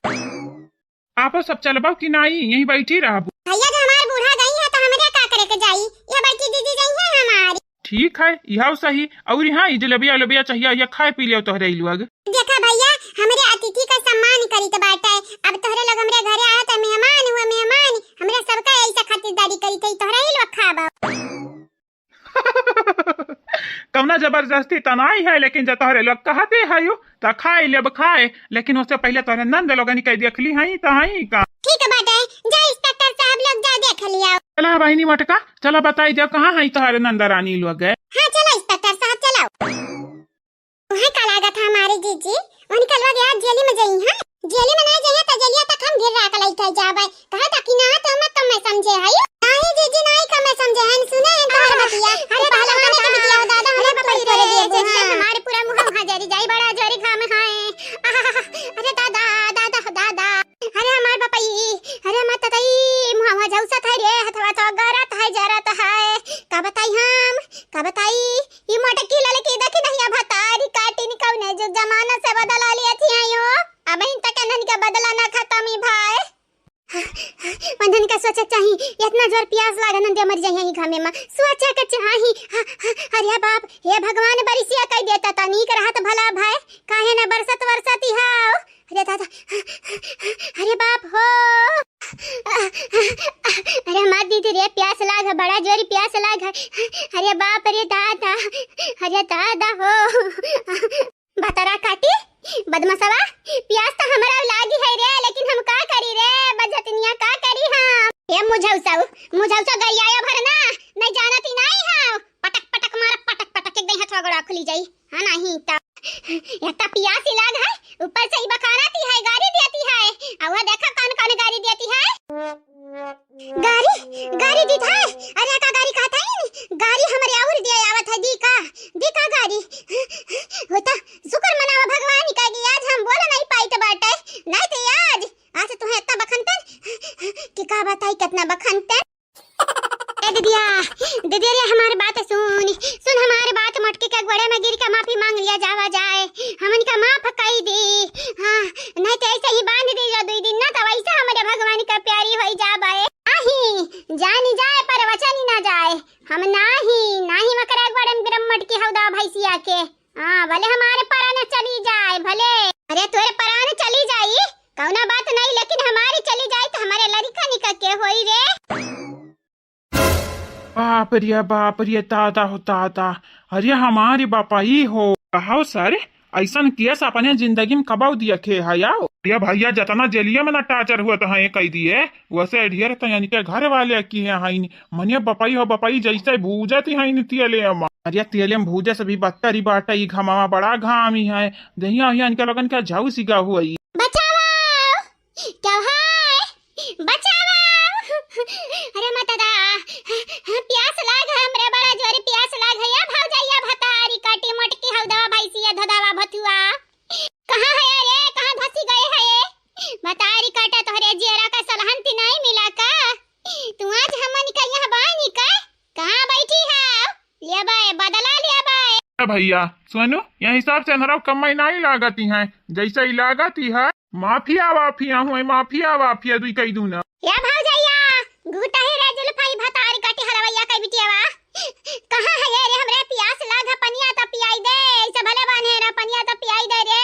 आपो सब चलबो कि नाई, यहीं बैठी रहबू? भैया, जो हमार बूढ़ा गई है, तो हमरे का करे के जाई? यह बड़की दीदी गई है हमारी। ठीक है, यह सही। और हाँ, ई जलेबिया उलेबिया चाहिए, यह खाए पी लियो तोहरे ई लोग। देखा भैया, हमरे अतिथि का सम्मान करी तो बाटे। अब तोहरे लोग हमरे घरे आए तो मेहमान हुआ, मेहमान। हमरे सबका ऐसा खातिरदारी करी थे, तोहरे ही लोग खाबो। कौना जबरदस्ती त नाई है, लेकिन जब तोहरे लोग कहते है यू, त खाए लेब खाए, लेकिन उससे पहले तोहरे नंद लोगन के देख ली हई, त हई का? ठीक बाटे, जा इंस्पेक्टर साहब लोग जा देख लिया। चला बहिनी मोटका, चला बताई दे कहाँ हई तोहरे नंद रानी लोग। हाँ चलो इंस्पेक्टर साहब चलो। उहे का लागत है हमारे जीजी, उनका लोग यार जेली में जई हैं। जेली में ना जइहे तो जेलिया तक हम गिर रहा लइके जाबे। कहा था कि ना तो मत कम में समझे है। नहीं जीजी, नहीं कम में समझे हैं, सुने हैं तोहर बतिया। अरे पहलवान का बिटिया हो दादा, अरे हमें बाप रे, तोड़ दिए जीजी, बुआ। हमारे पूरा मुंह वहाँ जरी जाई, बड़ा जोरी घाम है। अरे दादा, दादा, दादा। अरे हमार बपई, अरे हमार ततई, मुहवा झौसत है रे, हथवा तो गरत है, जरत है। का बताई हम, का बताई? ई मोटकी ललकी देखी नहीं, अब हतारी काटिन कौने जो जमाना से बदला लिया थी आयो। अब इन तक नन के बदला ना खत्म ही भाई। वंदन का सोचे चाही, इतना जोर प्यास लागे नंदे मर जाए यही घामे में। सोचे के चाही। अरे बाप, हे भगवान, बरिसिया कह देता त नीक रहत भला भाई। काहे ना बरसत वरसत ही हाव। अरे दादा, अरे बाप हो। अरे हमार दीदी रे, प्यास लाग है, बड़ा जोरी प्यास लाग है। अरे बाप रे दादा, अरे दादा हो। भतरा काटी, बदमाशवा, प्यास तो हमरा लागी है रे, लेकिन हम का करी रे, बजतनिया का करी हम। ए मुझौसा, मुझौसा गरियाया भरना, नहीं जानती नहीं है। पटक पटक मार, पटक पटक एक दही हथवा गोड़ा खुली जाई। हाँ, नहीं तो। या तो पियासी लाग है, ऊपर से ही बखानाती है, गारी देती है। आ वो देखा कौन कौन गारी देती है। गारी, गारी देत है? अरे का गारी कहत है? गारी हमरे और दिया आवत है, दी का, दी का गारी? होता शुक्र मनावा भगवान का कि आज हम बोल नहीं पाइत बाटे, नहीं तो आज, आज तुम्हें इतना बखनते कि का बताई कितना बखनते। ए दीदिया, दीदी रे, हमार बात सुन, सुन हमार बात, मोटकी के गोड़े में गिर के माफी मांग लिया जावा जाए, हमन का माफ कई दे। हाँ, नहीं तो ऐसे ही बांध दे जा दुई दिन ना, तो वैसे हमारे भगवान का प्यारी होई जाबे। नाही, जानी जाए पर वचन ही ना जाए। हम नाही, नाही मकरा गोड़े में गिरम मोटकी हौदा भैंसिया के। हाँ, भले हमारे परान चली जाए, भले। अरे तोरे परान चली जाई, बाप रे, बाप रे, दादा हो दादा। अरे हमारी बापा ई हो। कहो सर, अइसन केस अपने जिंदगी में कबहु देखे है आओ? अरे भइया, जतना जेलिया में ना टार्चर हुआ तो हैं कई दिए, वैसे ढेर तो यानी के घर वाले की है, हैं मने बपई हो बपई जैसे भूजत हैं तेले में। अरे तेले में भूजे से भी बदतर ही बाटे, ई घमावा बड़ा घाम ही है, दहिया हिया इनके लगन के झाऊ सिगा हुई। बचावा! क्या है? बचावा! अरे माता दा, प्यास लाग है हमरे, बड़ा जोरे प्यास लाग है। या भौजैया भतारी काटी मोटकी हौ दवा भैंसिया धदावा भथुआ। कहाँ है रे? कहाँ धसी गए है? भतारी काटा तोहरे जियरा का सलहन ती नहीं मिला का? तू आज हमन का यहाँ बानी का? कहाँ बैठी है? लेबे, बदला लेबे। ए भइया, सुनू, यह हिसाब से हमरा कम्मई नाहीं लागत ही है, जैसे ही लागत ही है, माफिया वाफिया हुए, माफिया वाफिया दुई कई दूना। या भौजैया, गुतही रे जुल्फई भतारी काटी हलवैया के बिटियावा। कहाँ है ये रे हमरे पियास लाग है, पनिया तो पियाई दे, ऐसे भले बान्हे रे, पनिया तो पियाई दे रे।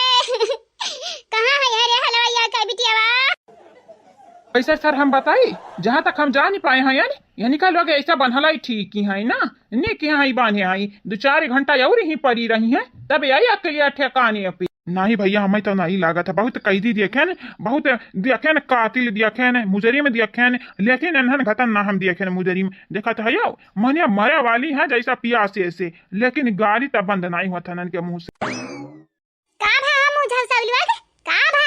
कहाँ है ये रे हलवैया के बिटियावा? वैसे सर हम बताई, जहाँ तक हम जानी पाए हैं यानी, यानी का लोग ऐसा बन्हलाई ठीक ही है ना, ने के यहाँ ही बान्हे आई, दो चार घंटा और ही पड़ी रही हैं, तब आई अकेलिया ठेकाने पे। नहीं भइया, हमें तो नहीं लागत है, बहुत कैदी देखेन, बहुत देखेन, कातिल देखेन, मुजरिम देखेन, लेकिन एनहन घटन ना हम देखेन मुजरिम। देखत है यो, मने मरे वाली है जैसा पियासे से, लेकिन गाली तब बंद नहीं हुआ था के मुँह से। का भा मुँह झौसौलुआ के? का भा?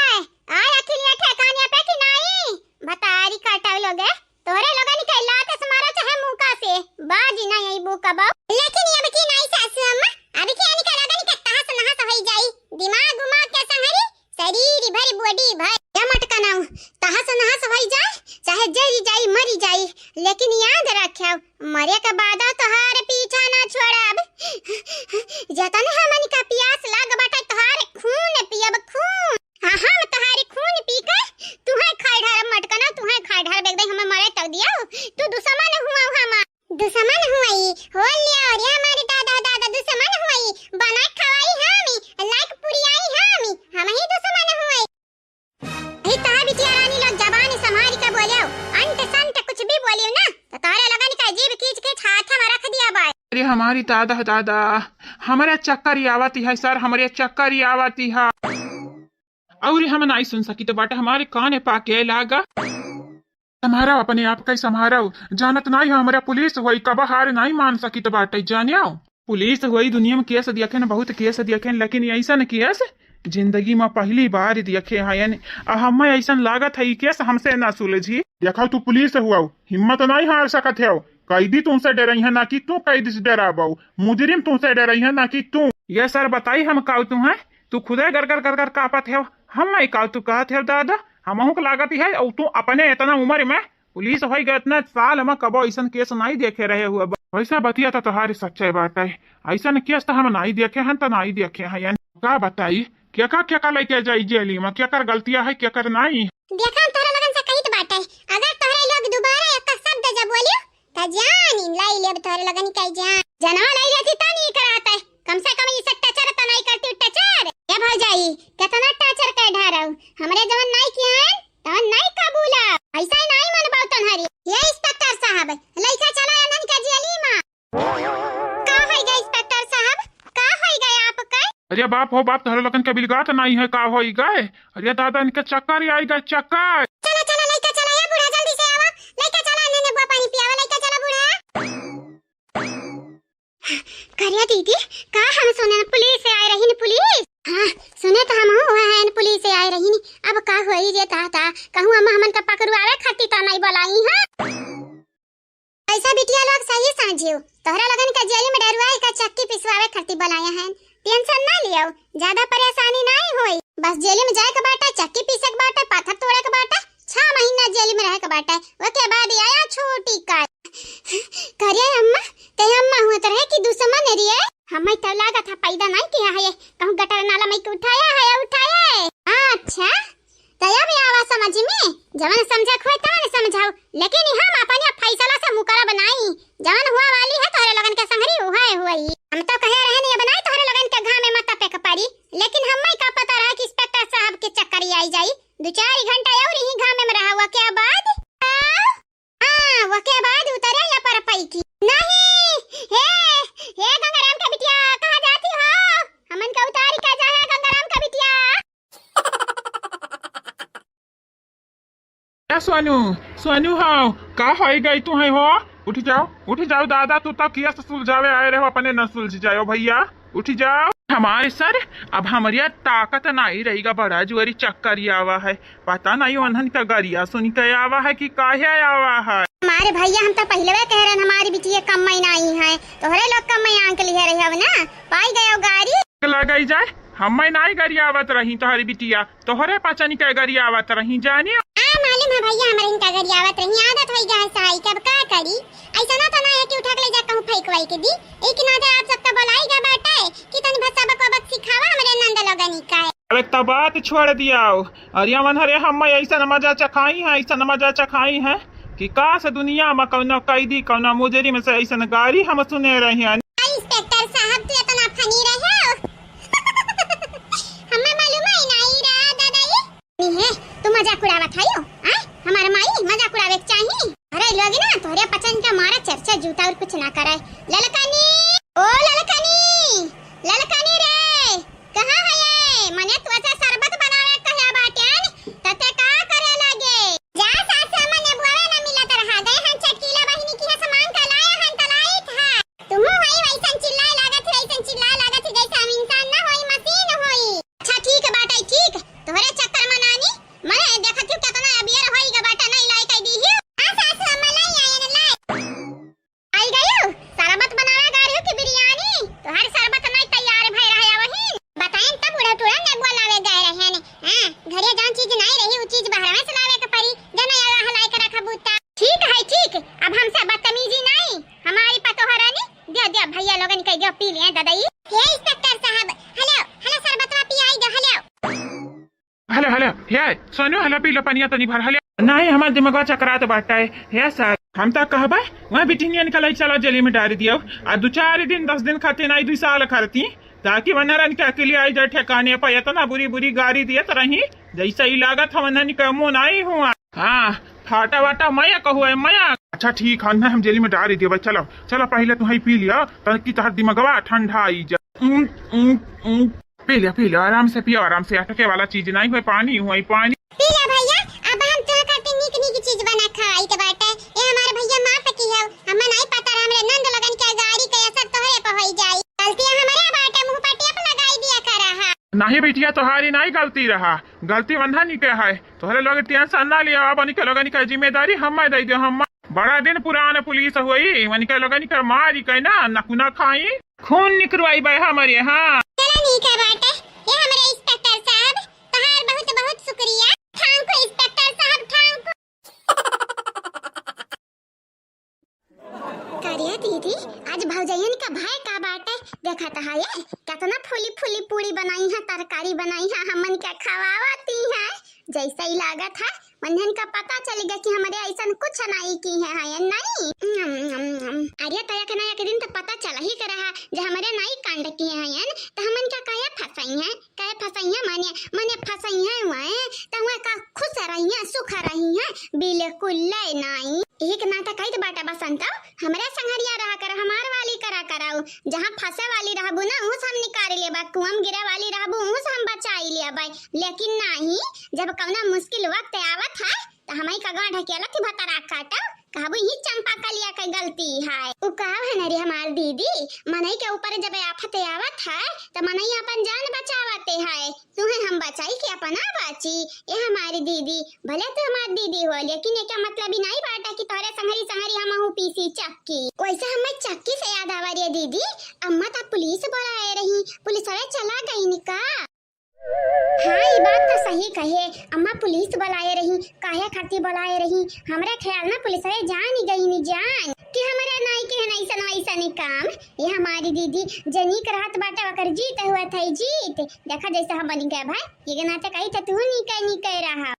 आय अखिलिया ठेकानिया पे कि नाई? भतारी काटौ लोगे, तोहरे लोगन के लात से मारो चाहे मुका से, बाजी ना यही बुका बा। लेकिन अब की नाई सासू अम्मा, अब की अनिका लगन के तहस नहस होई जाई, दिमाग उमाग के संगरी, शरीर भर body भर। या मटकनाऊ, तहस नहस होई जाए, चाहे जरी जाई, मरी जाई, लेकिन याद रख्याऊ, मरे के बादो तोहार पीछा ना छोड़ब। जतने हमन का पियास लाग बाटे, तोहार खून पियब, खून। हाँ, हम तोहार खून पी के तुहे खाए ढारब मटकना, तुहे खाए ढारब, एकदम हमें मरे तक दियो। तू दुश्मन हुआ हमार। दुश्मन हुई? हो लिया रे हमारे दादा, दादा दुश्मन हुई। बना खवाई हामी, लाइक पुरियाई हामी, हम ही दुश्मन हुई। ही तहा बिटिया रानी लोग जबान संभारी के बोलियो, अंट संट कुछ भी बोलियो ना, तो तोहरे लोगन का जीभ खींच के छाता में रख दिया बाय। अरे हमारी दादा, दादा, हमरे चक्कर ही आवती है सर, हमरे चक्कर ही आवती है। और हम नाई सुन सकी तो बाटे, हमारे काने पाके लागा। संभारो अपने आप के, संभारो। जानत नाई हो, हमरा पुलिस होई, कब हार नाई मान सकी तो बाटे, जानियो। पुलिस होई, दुनिया में केस देखेन, बहुत केस देखेन, लेकिन ऐसन केस जिंदगी में पहली बार देखे हयन। आ हमें ऐसन लागत है, ई केस हमसे ना सुलझी। देखो, तू पुलिस हुआ, हिम्मत नाई हार सकत है। कैदी तुमसे डरई है ना कि तू कैदी से डराबो, मुजरिम तुमसे डरई है ना कि तू। ये सर बताई, हम काऊ तू हैं? तू खुदे गरगर गरगर कापत है, हम नहीं काऊ तू कहत है दादा। हमहू के लागत है, और तू अपने इतना उम्र में पुलिस होई गए इतना साल, हम कबो ऐसन केस नाई देखे रहे हुए बा। वैसा बतिया तो तोहारी सच्चाई बाटे, ऐसन केस तो हम नाई देखे हन, तो नाई देखे हयन। का बताई, केका केका लेके जाई जेली में, केकर गलतिया है, केकर नाई। देखा, हम तोहरा लगन से कहित बाटे, अगर तोहरे लोग दोबारा एक शब्द जब बोलियो, त जानी लाई लेब तोहरे लगन के जान। जनवा लाई लेती त नहीं कराते, कम से कम ई सब टचर त नहीं करती, टचर। ए भौजाई, केतना टचर के ढारौ, हमरे जवन नाई किया है, तवन नाई कबूला। ऐसा ही नाई मनबाऊ तोहरी। ये इंस्पेक्टर साहब, लइका चला आनन के जेली में। का होई गए इंस्पेक्टर साहब? का होई गए आपके? अरे बाप हो बाप, तोहरे लोगन के बिलगात नाई है, का होई गए? अरे दादा, इनके चक्कर ही आई गए, चक्कर। चला, चला, लइका चला, ए बूढ़ा, जल्दी से आवा। लइका चला, इन्हें नेबुआ पानी पियावा, लइका चला बूढ़ा। करिया दीदी, का हम सुने पुलिस से आए रही न पुलिस? हाँ, सुने तो हम हुआ है न पुलिस से आए रही न। अब का होई रे दादा, कहूँ अम्मा हमन का पकड़वावे खातिर तो नहीं बुलाई है। ऐसा बिटिया लोग सही समझियो, तोहरा लगन का जेल में डरुआई का चक्की पिसवावे खातिर बुलाया है। टेंशन ना लियो, ज्यादा परेशानी नहीं होई। बस जेल में जाए के बाटे, चक्की पीसे के बाटे, पत्थर तोड़े के बाटे, छह महीना जेल में रहे के बाटे, ओके बाद आया छोटी का। करे अम्मा, ते अम्मा हुआ तो रहे कि दुश्मन रे? हमें तो लागत है पैदा नहीं किया है, कहूँ गटर नाला में के उठाया है, उठाया है। अच्छा, तो अब आवा समझ में, जवन समझक होए तवन समझाओ, लेकिन हम अपन ये फैसला से मुकरब नाई। जवन हुआ वाली है तोहरे लोगन के संगरी उहे हुई। हम तो कहे रहे नहीं बनाई तोहरे लोगन के घाम में मत तपे के पड़ी, लेकिन हमें का पता रहा कि इंस्पेक्टर साहब के चक्कर ही आई जाई। दो चार घंटा और यही घाम में रहा हुआ के बाद, हाँ, वके बाद उतरे या पर पैकी। नहीं, ए सोनू, सोनू हो, का होइ गई तुहैं हो? उठि जाओ, उठि जाओ दादा, तू तो किया से सुलझावे आए रहो, अपने न सुलझि जाओ भइया, उठि जाओ। हमारे सर, अब हमरिया ताकत नाहीं रहिगा, बड़ा जुअरी चक्कर आवा है, पता नाहीं ओन्हन का गरिया सुनि के आवा है कि काहे आवा है। हमारे भइया, हम तो पहिलवे कह रहेन, हमारी बिटिया कम्मइ नाहीं है, तोहरे लोग कम्मइ आंक लिहे रहे हो ना, पाई गयो गारी। लगाई जाए, हम्मइ नाहीं गरियावत रही तोहरी बिटिया, तोहरे पचनी के गरियावत रही जानी। आ, मालूम है भइया, हमरे इनका गरियावत रही, आदत होइ गया है सहाई के, अब का करी? ऐसा ना तो ना है कि उठा के ले जा कहूँ फेंक वाई के दी। एक ना दे आप सबका बोलाई गया बाटे कि तनी भस्सा बकवा बक सिखावा हमरे नंद लोगनी का है। अरे तब बात छोड़ दियाओ। अरे अमन, अरे हम्मइ ऐसन मजा चखाई है, ऐसन मजा चखाई है कि काश दुनिया में कौनो कैदी, कौनो मुजरिम से ऐसन गारी हम सुने रहे हैं। इंस्पेक्टर साहब, तू इतना funny रहे हो। हमें मालूम ही नहीं रहा, दादा, ये नहीं है, तू मजाक उड़ावत है यो, आय? हमार माई मजाक उड़ावे के चाही? अरे लोग ना, तोहरे पचन के मारा चर्चा जूता और कुछ ना करे। ललकनी, ओ ललकनी, ललकनी रे, कहाँ है ये? मने तू ऐसा शरबत बनावे कहे बाटेन, तते का करे लगे? जा सास, मने बुआवे ना मिलत रहा, गए हन चटकीला बहिनी की है सामान का लाया हन, तलाई था। तुहू हई वैसन चिल्लाए लागत है, वैसन चिल्लाए लागत है, जैसे हम इंसान ना होई, मशीन होई। अच्छा ठीक बाटे, ठीक, तोहरे चक्कर में नानी, मने देखत हूँ कितना अबियर होई गा बाटे, नहीं लाई कह दी ही। हाँ सासू अम्मा, लाई आयन, लाई। आई गयो, शरबत बनावे गाड़ी हो कि बिरयानी? तोहर शरबत नहीं तैयार भय रहे वही। बताएन तब बूढ़ा टूढ़ा ने बोलावे गए रहे ने। हाँ, घरे जौन चीज नहीं रही, वो चीज बाहर में से लावे के पड़ी। जना या हलाई के रखा बूता। ठीक है, ठीक, अब हमसे बदतमीजी नहीं, हमारी पतोह रानी, दिया, दिया, भैया लोगन के दिया, पी लिए, ददई। हे इंस्पेक्टर साहब, हेलो, हेलो, शरबतवा पियाई दो, हेलो। हेलो, हेलो, हे, सोनू, हेलो, पी लो पनिया तनी भर, हेलो। नहीं, हमार दिमगवा चकरात बाटा है, हे सर, हम तो कहबा, वहाँ बिटिनियन के लाई चला जेली में डाल दियो, आ दो चार दिन, दस दिन खातिर नहीं, दो साल खातिर, ताकि वनरन के अकेले आई जाए ठिकाने पर, इतना बुरी बुरी गारी दियत रही, जैसे ही लागत हम वनरन के मुँह नहीं हुआ। हाँ, फाटा वाटा मया कहू है मया। अच्छा ठीक है, ना हम जेली में डाल दियो भाई, चलो चलो, पहले तुहई पी लिया ताकि तोहर दिमगवा ठंडा आई जा। उम, उम, उम। पी लिया, पी लिया, आराम से पियो, आराम से, अटके वाला चीज नहीं हुए, पानी हुए, पानी। पी लिया भैया, अब हम तोह खातिर नीक नीक चीज बना खाई के बाटे। ए हमारे भैया माफ की हो, हमें नहीं पता रहा, हमरे नंद लोगन के गारी के असर तोहरे पे होई जाई। गलती हमरे बाटे, मुंह पर टेप लगाई दिया करा हा। नहीं बिटिया, तोहारी नहीं गलती रहा, गलती वन्हन के है। तोहरे लोग टेंशन ना लिया, अब उनके लोगन के जिम्मेदारी हमें दे दो, हम बड़ा दिन पुरान पुलिस हुई, उनके लोगन के मारी के ना नकुना खाई, खून निकरवाई बे हमरे, हाँ। चला नीक है बाटे, ये हमरे इंस्पेक्टर साहब, तोहार बहुत बहुत शुक्रिया। Thank you इंस्पेक्टर साहब, thank you। करिया दीदी, आज भौजैयन का भाई का बाटे, देखा तो है ये, कितना फूली फूली पूड़ी बनाई है, तरकारी बनाई है, हमन के खवावती है। जैसे ही लागत है, उन्हन का पता चल गया कि हमरे ऐसन कुछ नहीं की है, है नहीं। अरे तो एक ना एक दिन तो पता चल ही के रहा, जे हमरे नाई कांड की है, तो हमन का काहे फंसाई है, काहे फंसाई है, माने, माने फंसाई है वह, तो वह का खुश रही है, सुख रही है, बिल्कुल ले नाई। एक नाटक आई तो बाटा बसंत, हमरे संगरिया रहा कर, हमार वाली करा कराऊ, जहाँ फंसे वाली रहबू ना, उस हम निकाल लेबा, कुआं गिरे वाली रहबू, उस हम बचाई लेबा, लेकिन नहीं, जब कौना मुश्किल वक्त आवत है, त हमई का गांठ ढकेलत ही भतरा काटब, कहबू ही चंपा कलिया के गलती है। उ कहाव है न रे हमार दीदी, मनई के ऊपर जब आफत आवत है, त मनई अपन जान बचावते है। तुहे हम बचाई के अपना बाची, ए हमारी दीदी, भले तू हमार दीदी हो, लेकिन एका मतलब ई नहीं बाटा कि तोहरे संगरी संगरी हमहू पीसी चक्की। वैसे हमें चक्की से याद आवा रे दीदी, अम्मा त पुलिस बुलाए रही, पुलिस वाले चला गई निका? हाँ, ई बात तो सही कहे। अम्मा पुलिस बुलाए रही, काहे खातिर बुलाए रही? हमरा ख्याल में पुलिस वाले जान ही गई नी जान कि हमरा नाई के है ऐसन वैसन काम। ये हमारी दीदी जे नीक रहत बाटे ओकर जीत हुआ था जीत। देखा जैसे हम बनी गए भाई, ये नाटक आई तो तू नी कह नी कह रहा।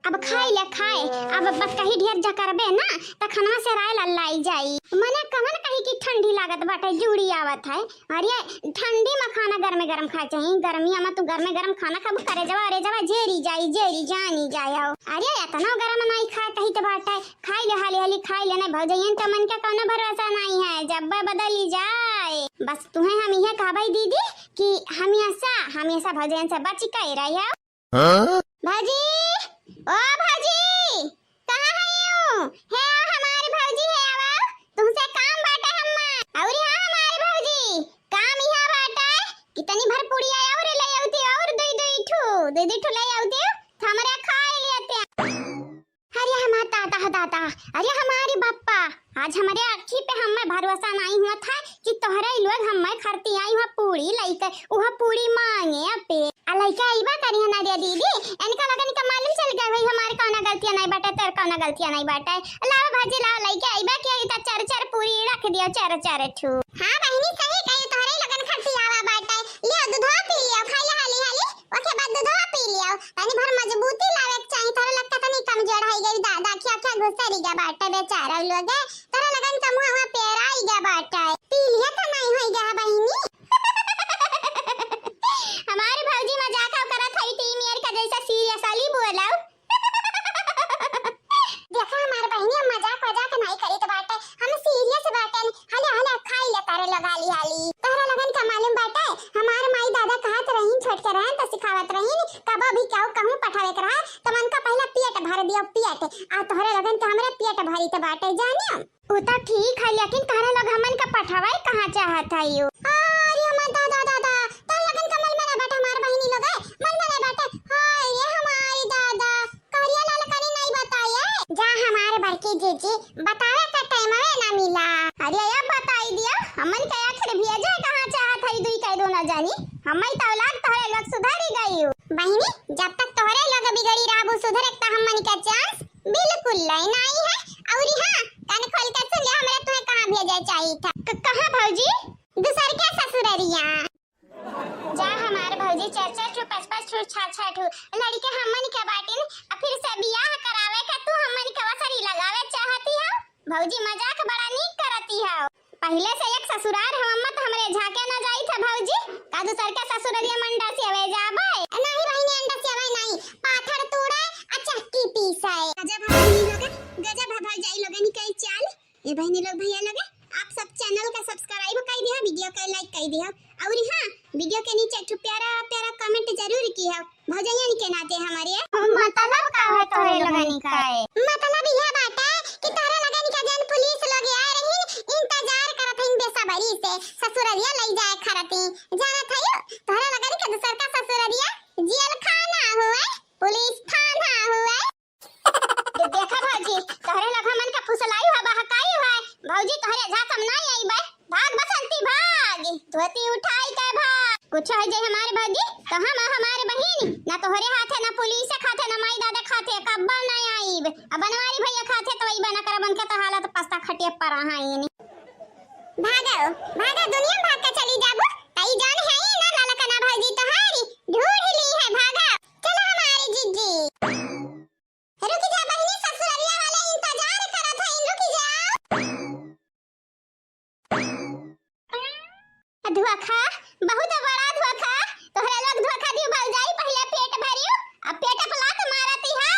अब खाए ले खाए, अब बस कहीं ढेर जकरबे ना त खनवा से राय लल्लाई जाई। मने कवन कही कि ठंडी लागत बाटे, जूड़ी आवत है। अरे ठंडी में खाना गरमे गरम खाए चाहिए, गर्मिया में तू गरमे गरम खाना खाबू, करे जवा, अरे जवा, जेरी जाई, जेरी जानी जाए हो। अरे इतना गरम नहीं खाए कही तो बाटे, खाई ले हाली हाली खाई ले, नहीं भौजैयन के मन के कौनो भरोसा नहीं है, जब बदली जाए। बस तुहे हम इहे कहबई दीदी कि हमेशा, हमेशा भौजैयन से बच के रही हो। हाँ? भौजी, ओ भौजी, आह दादा, अरे हमारी बप्पा, आज हमरे अखी पे हम्मे भरोसा नाहीं हुआ था कि तोहरे लोग हम्मे खरती आई हुआ पूड़ी लइके, उहा पूड़ी मांगे पे। आ लइके अइबा करी है ना रे दीदी, इनका लगन का मालूम चल गया भाई हमारे कौना गलतियां नहीं बाटे, तोर कौना गलतियां नहीं बाटे। लाओ भाजी लाओ, लइके अइबा कि अइता चार चार पूड़ी रख दियो, चार चार ठू। हाँ बहिनी सही कही, तोहरे लगन खरती आवा बाटे। लियो दूधवा पी लियो, खाई ले हाली हाली। ओके बाद दूधवा पी लियो, तनी भर मजबूती लावे के चाही, तोहरे लगता तनी कमजोर है गई दादा, क्या क्या गुस्सा रिगा बाटे बेचारा लोग, तोहरे लगन का मुँह पेराई गा बाटे, पी लिया तो नहीं होई गा बहिनी। हमारे भौजी मजाक करत हई टीम यार का जैसा सीरियसली बोलो। देखा हमार बहिनी, हम मजाक वजाक नहीं करीत बाटे, हम सीरियस बाटे। हले हले खाई ले तारे लोग हाली हाली। तोहरा लगन का मालूम बाटे, हमार माई दादा कहत रहीन, छोट के रहन त सिखावत रहीन, कबो भी केहू कहूँ पठावे के रहा त मन का पहला पेट भर दियो, पेट। आ तोहरे लगन का हमरे पेट भरी त बाटे जानियो। उ तो ठीक है, लेकिन तोहरे लोग हमन का पठावे कहाँ चाहत है यू? अरे हमार दादा दादा, तोहरे लगन का मल मना बाटे हमार बहिनी लोग, मल मना बाटे। हाय रे हमारी दादा, करिया लाल कनी नहीं बताए। जा हमारे बड़की जीजी, बतावे का टाइम में ना मिला। अरे अब बताई दिया, हमन के आखिर भेजे कहाँ चाहत है दुई के दोनों जानी। हमारी तो औलाद तोहरे लोग सुधरी गई हो। बहिनी, जब तक तोहरे लोग बिगड़ी रहबू, सुधरे त हमन के चांस बिल्कुल नहीं, नहीं है। और हाँ, कान खोल के सुन ले, हमरे तुम्हें कहाँ भेजे चाहिए था। क-, कहाँ भौजी? दूसर के ससुररिया। जा हमार भौजी, चार चार ठू, पाँच पाँच ठू, छह छह ठू लड़के हमन के बाटिन, आ फिर से बियाह करावे के तू हमन के वसरी लगावे चाहती हो? भौजी मजाक बड़ा नीक करती हो। पहिले से एक ससुरार हम, अम्मा तो हमरे झाके ना जाई था भौजी, का दूसर के ससुररिया मंडा से अवे जाबे? नहीं बहिनी, अंडा से अवे नहीं, पाथर तोड़े आ चक्की पीसे। गजब है बहिनी लोग, गजब है भौजाई लोगन के चाल। ए बहिनी लोग, भैया लोग, आप सब चैनल का सब्सक्राइब कर दिया, वीडियो का लाइक कर दिया, और हाँ, वीडियो के नीचे एक ठो प्यारा प्यारा कमेंट जरूर किया भौजैयन के नाते हमारे। मतलब का है तोहरे लोगन का है? मतलब यह बात है कि तोहरे लोगन का जन पुलिस लोग आए रही, इंतजार करत हईन बेसब्री से ससुररिया लई जाए खरती। जानत है तोहरे लोगन के दूसर का ससुररिया जेल खाना हुए, पुलिस थाना हुए। दे-, देखा भौजी, तोहरे लोग हमन का फुसलाई हुआ, बहकाई हुआ है। भौजी, तोहरे झांसा में नाहीं आइबे। भाग बसंती, भाग। धोती उठाई के भाग। कुछ हो जाए हमारे भौजी, तो हम हमारे बहिन, ना तोहरे हाथे, ना पुलिस खाथे, ना माई दादा खाथे, कब्बो ना आइब। अब बनवारी भैया खाथे, तो वही बना कर बन के तो हालत पस्ता खटिया पर रहा है। भागो, भागो, दुनिया में भाग के चली जाबू। तई जान है ही ना, ललकना भौजी तोहारी ढूंढ ली है, भागो। चलो हमारी जिज्जी। रुक जा बहिनी, ससुररिया वाले इंतजार करत हईन, रुक जा। धोखा, बहुत बड़ा धोखा। तोहरे लोग धोखा दियो भौजाई, पहिले पेट भरियो, अब पेट पे लात मारती हो।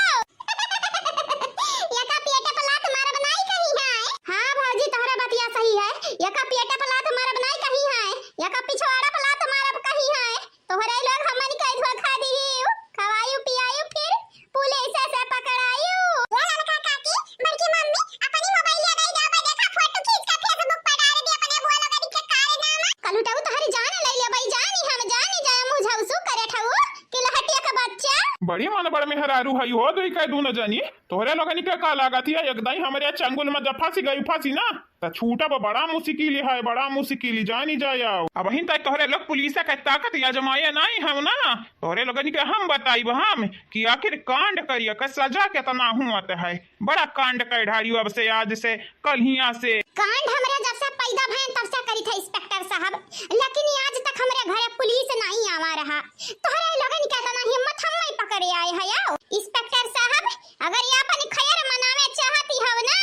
यका पेट पे लात मारब नाई कही है। हाँ भौजी, तोहरा बतिया सही है, यका पेट पे लात मारब नाई कही है, यका पिछवाड़ा पे लात मारब कही है। तोहरे लोग हमन के धोखा दिहिउ, खवायु पियायु फिर पुलिस से पकड़ायु। ए ललका काकी, बड़की मम्मी, अपनी मोबाइल ले गई, जाओ देखा फोटो खींच के Facebook पर डाल दी अपने बुआ लोगन के कारनामा। कलुटाऊ तोहरी जान ले ले भाई, जानी हम जानी जाए मुझे उसु करे ठऊ कि लहटिया का बच्चा। बड़ी मन बड़ मेहरारू हई हो दुई के दूनो जनी। तोहरे लोगन के का लागत है, एक दाई हमरे चंगुल में जब फंसी गई फंसी ना, त छूटब बड़ा मुश्किल है, बड़ा मुश्किल, जानी जाए। अबहिन तक तोहरे लोग पुलिस के ताकत आजमाए नाई हम ना, तोहरे लोगन के हम बताइब हम कि आखिर कांड करिया के सजा केतना हुअत है। बड़ा कांड कर ढारियो अब से, आज से, कल्हिया से। कांड हमरे जब से पैदा भयन तब से करी थे इंस्पेक्टर साहब, लेकिन आज तक हमरे घरे पुलिस नाई आवा रहा। तोहरे लोगन के तना हिम्मत हम नहीं पकड़े आए है। आओ इंस्पेक्टर साहब, अगर ये अपन खैर मनावे चाहती हो ना,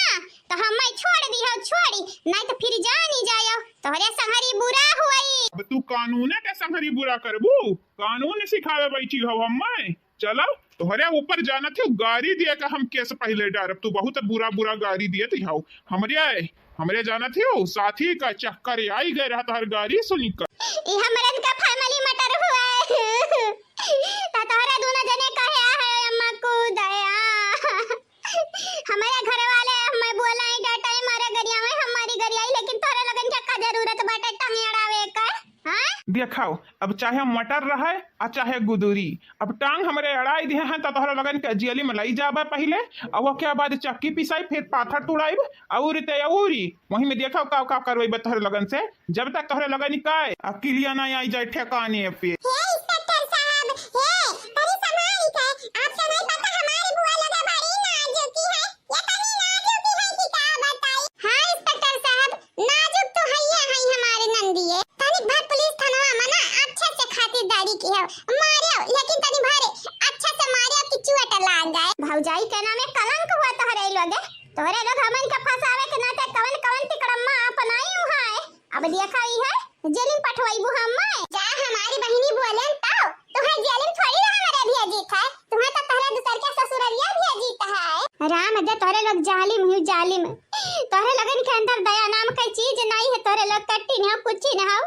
तो हम्मे छोड़ दिहो, छोड़ी, नहीं तो फिर जानी जायो, तोहरे संहरी बुरा हुई। अब तू कानून के संहरी बुरा करबू? कानून सिखावे बैठी हो हम्मे? चलो, तोहरे ऊपर जानत हो, गारी दिए का हम केस पहले डारब। तू बहुत बुरा बुरा गारी दिए थी हो हमरे, हमरे जानत हो, साथी का चक्कर आई गए रहत हर गारी सुनी कर। ई हमरन का फैमिली मैटर हुआ है। तो तोहरे दोनों जने कहे है अम्मा को दया। हमारे घर वाले हमें बोला है, डांटा है, मारे गरियावे, हमारी गरियाई, लेकिन तोहरे लोगन के का जरूरत बाटे टंगे अड़ावे का, हाँ? देखाओ, अब चाहे मटर रहे आ चाहे गुदुरी, अब टांग हमरे अड़ाई दिहे हैं, त तोहरे लगन के जेली में लई जाबे पहिले, अउ ओके बाद चक्की पिसाई, फिर पाथर तुड़ाइब, अउरी ते अउरी, वहीं में देखो का का करवाइबे तोहरे लगन से। जब तक तोहरे लगन का अकिलिया ना आई जाए ठिकाने पे। हे इंस्पेक्टर साहब, हे, तनी संभाल के, आपके नहीं पता हमारी बुआ लगे बड़ी नाजुकी है, ये तनी नाजुकी है कि का बताई। हाँ इंस्पेक्टर साहब, नाजुक तो हइये हई हमारे नंदिये। तनिक भर पुलिस थानवा में ना अच्छे से खातिरदारी किहो, मारियो, लेकिन तनी भर अच्छे से मारियो कि चोट लाग जाए। भौजाई के नामे कलंक हुआ तोहरे लोगे। तोहरे लोग हमन के फंसावे के नाते कवन कवन तिकड़म्मा अपनाई हुआ है। अब देखा ई है, जेल में पठवाइबू हमें। जा हमारी बहिनी बोले तो, तुहे जेल में थोड़ी ना हमारे भेजी था, तुहे तो तोहरे दूसर के ससुरलिया भेजी था है। राम दे तोहरे लोग जालिम हो जालिम। तोहरे लोगन के अंदर दया नाम के चीज नहीं है, तोहरे लोग कट्टी न हो, कुछ न हो,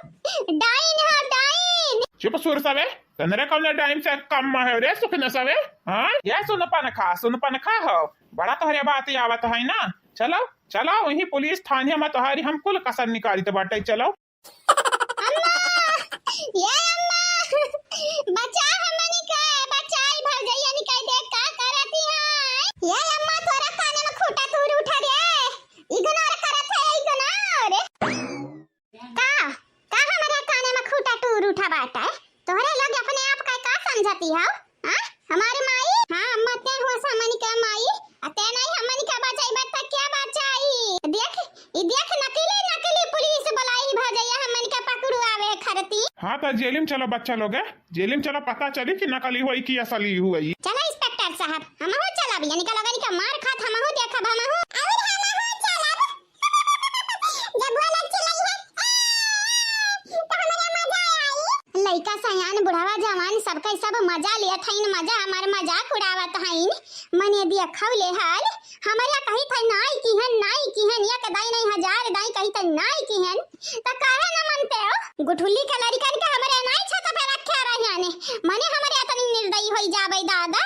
डाइन हो, डाइन। चुप सुर सबे, तोहरे कौन डाइन से कम है रे सुख न सबे? हाँ, ये सुन पनखा, सुन पनखा हो, बड़ा तोहरे बात आवत है ना। चलो, चलो, वहीं पुलिस थाने में तोहरी हम कुल कसर निकालित बाटे, चलो। अम्मा, ये अम्मा, बचा हमनी के, बचाई भौजैया निकाल दे, का करती है? ये अम्मा, तोरा काने में खूंटा तूर उठा रे, ignore करत है, ignore। का, का हमारे काने में खूंटा तूर उठा बाटे? तोहरे लोग अपने आप का का समझती हो? हाँ? हमारे माई? हाँ, अम्मा, ते हुआ हमन के माई, आ ते नहीं हमन के बचाई, बता क्या बचाई? देख, ई देख, नकली, नकली पुलिस बुलाई भौजैया, हमन के पकड़वावे खरती। हाँ, तो जेल में चलो बच्चा लोग, जेल में चलो, पता चली कि नकली हुई कि असली हुई। चलो इंस्पेक्टर साहब, हमहू चलब, यानी का लोगन के मार खात हमहू देखब, हमहू। और हमहू चलब। जब वो लोग चिल्लाई है, "आ!" तो हमरा मजा आई। लइका सयान बुढ़ावा जवान सबके सब मजा लेत हईन, मजा हमार मजाक उड़ावत हईन। मने दिया खौले हाल, हमरा कही थे नाई किहन, नाई किहन, एक दाई नहीं हजार दाई कही थे नाई किहन, त काहे न मनते हो? गुठुल्ली के लड़िकन के हमरे नाई छत पे रखे रहियाने, मने हमरे अतनी निर्दयी होई जाबे दादा।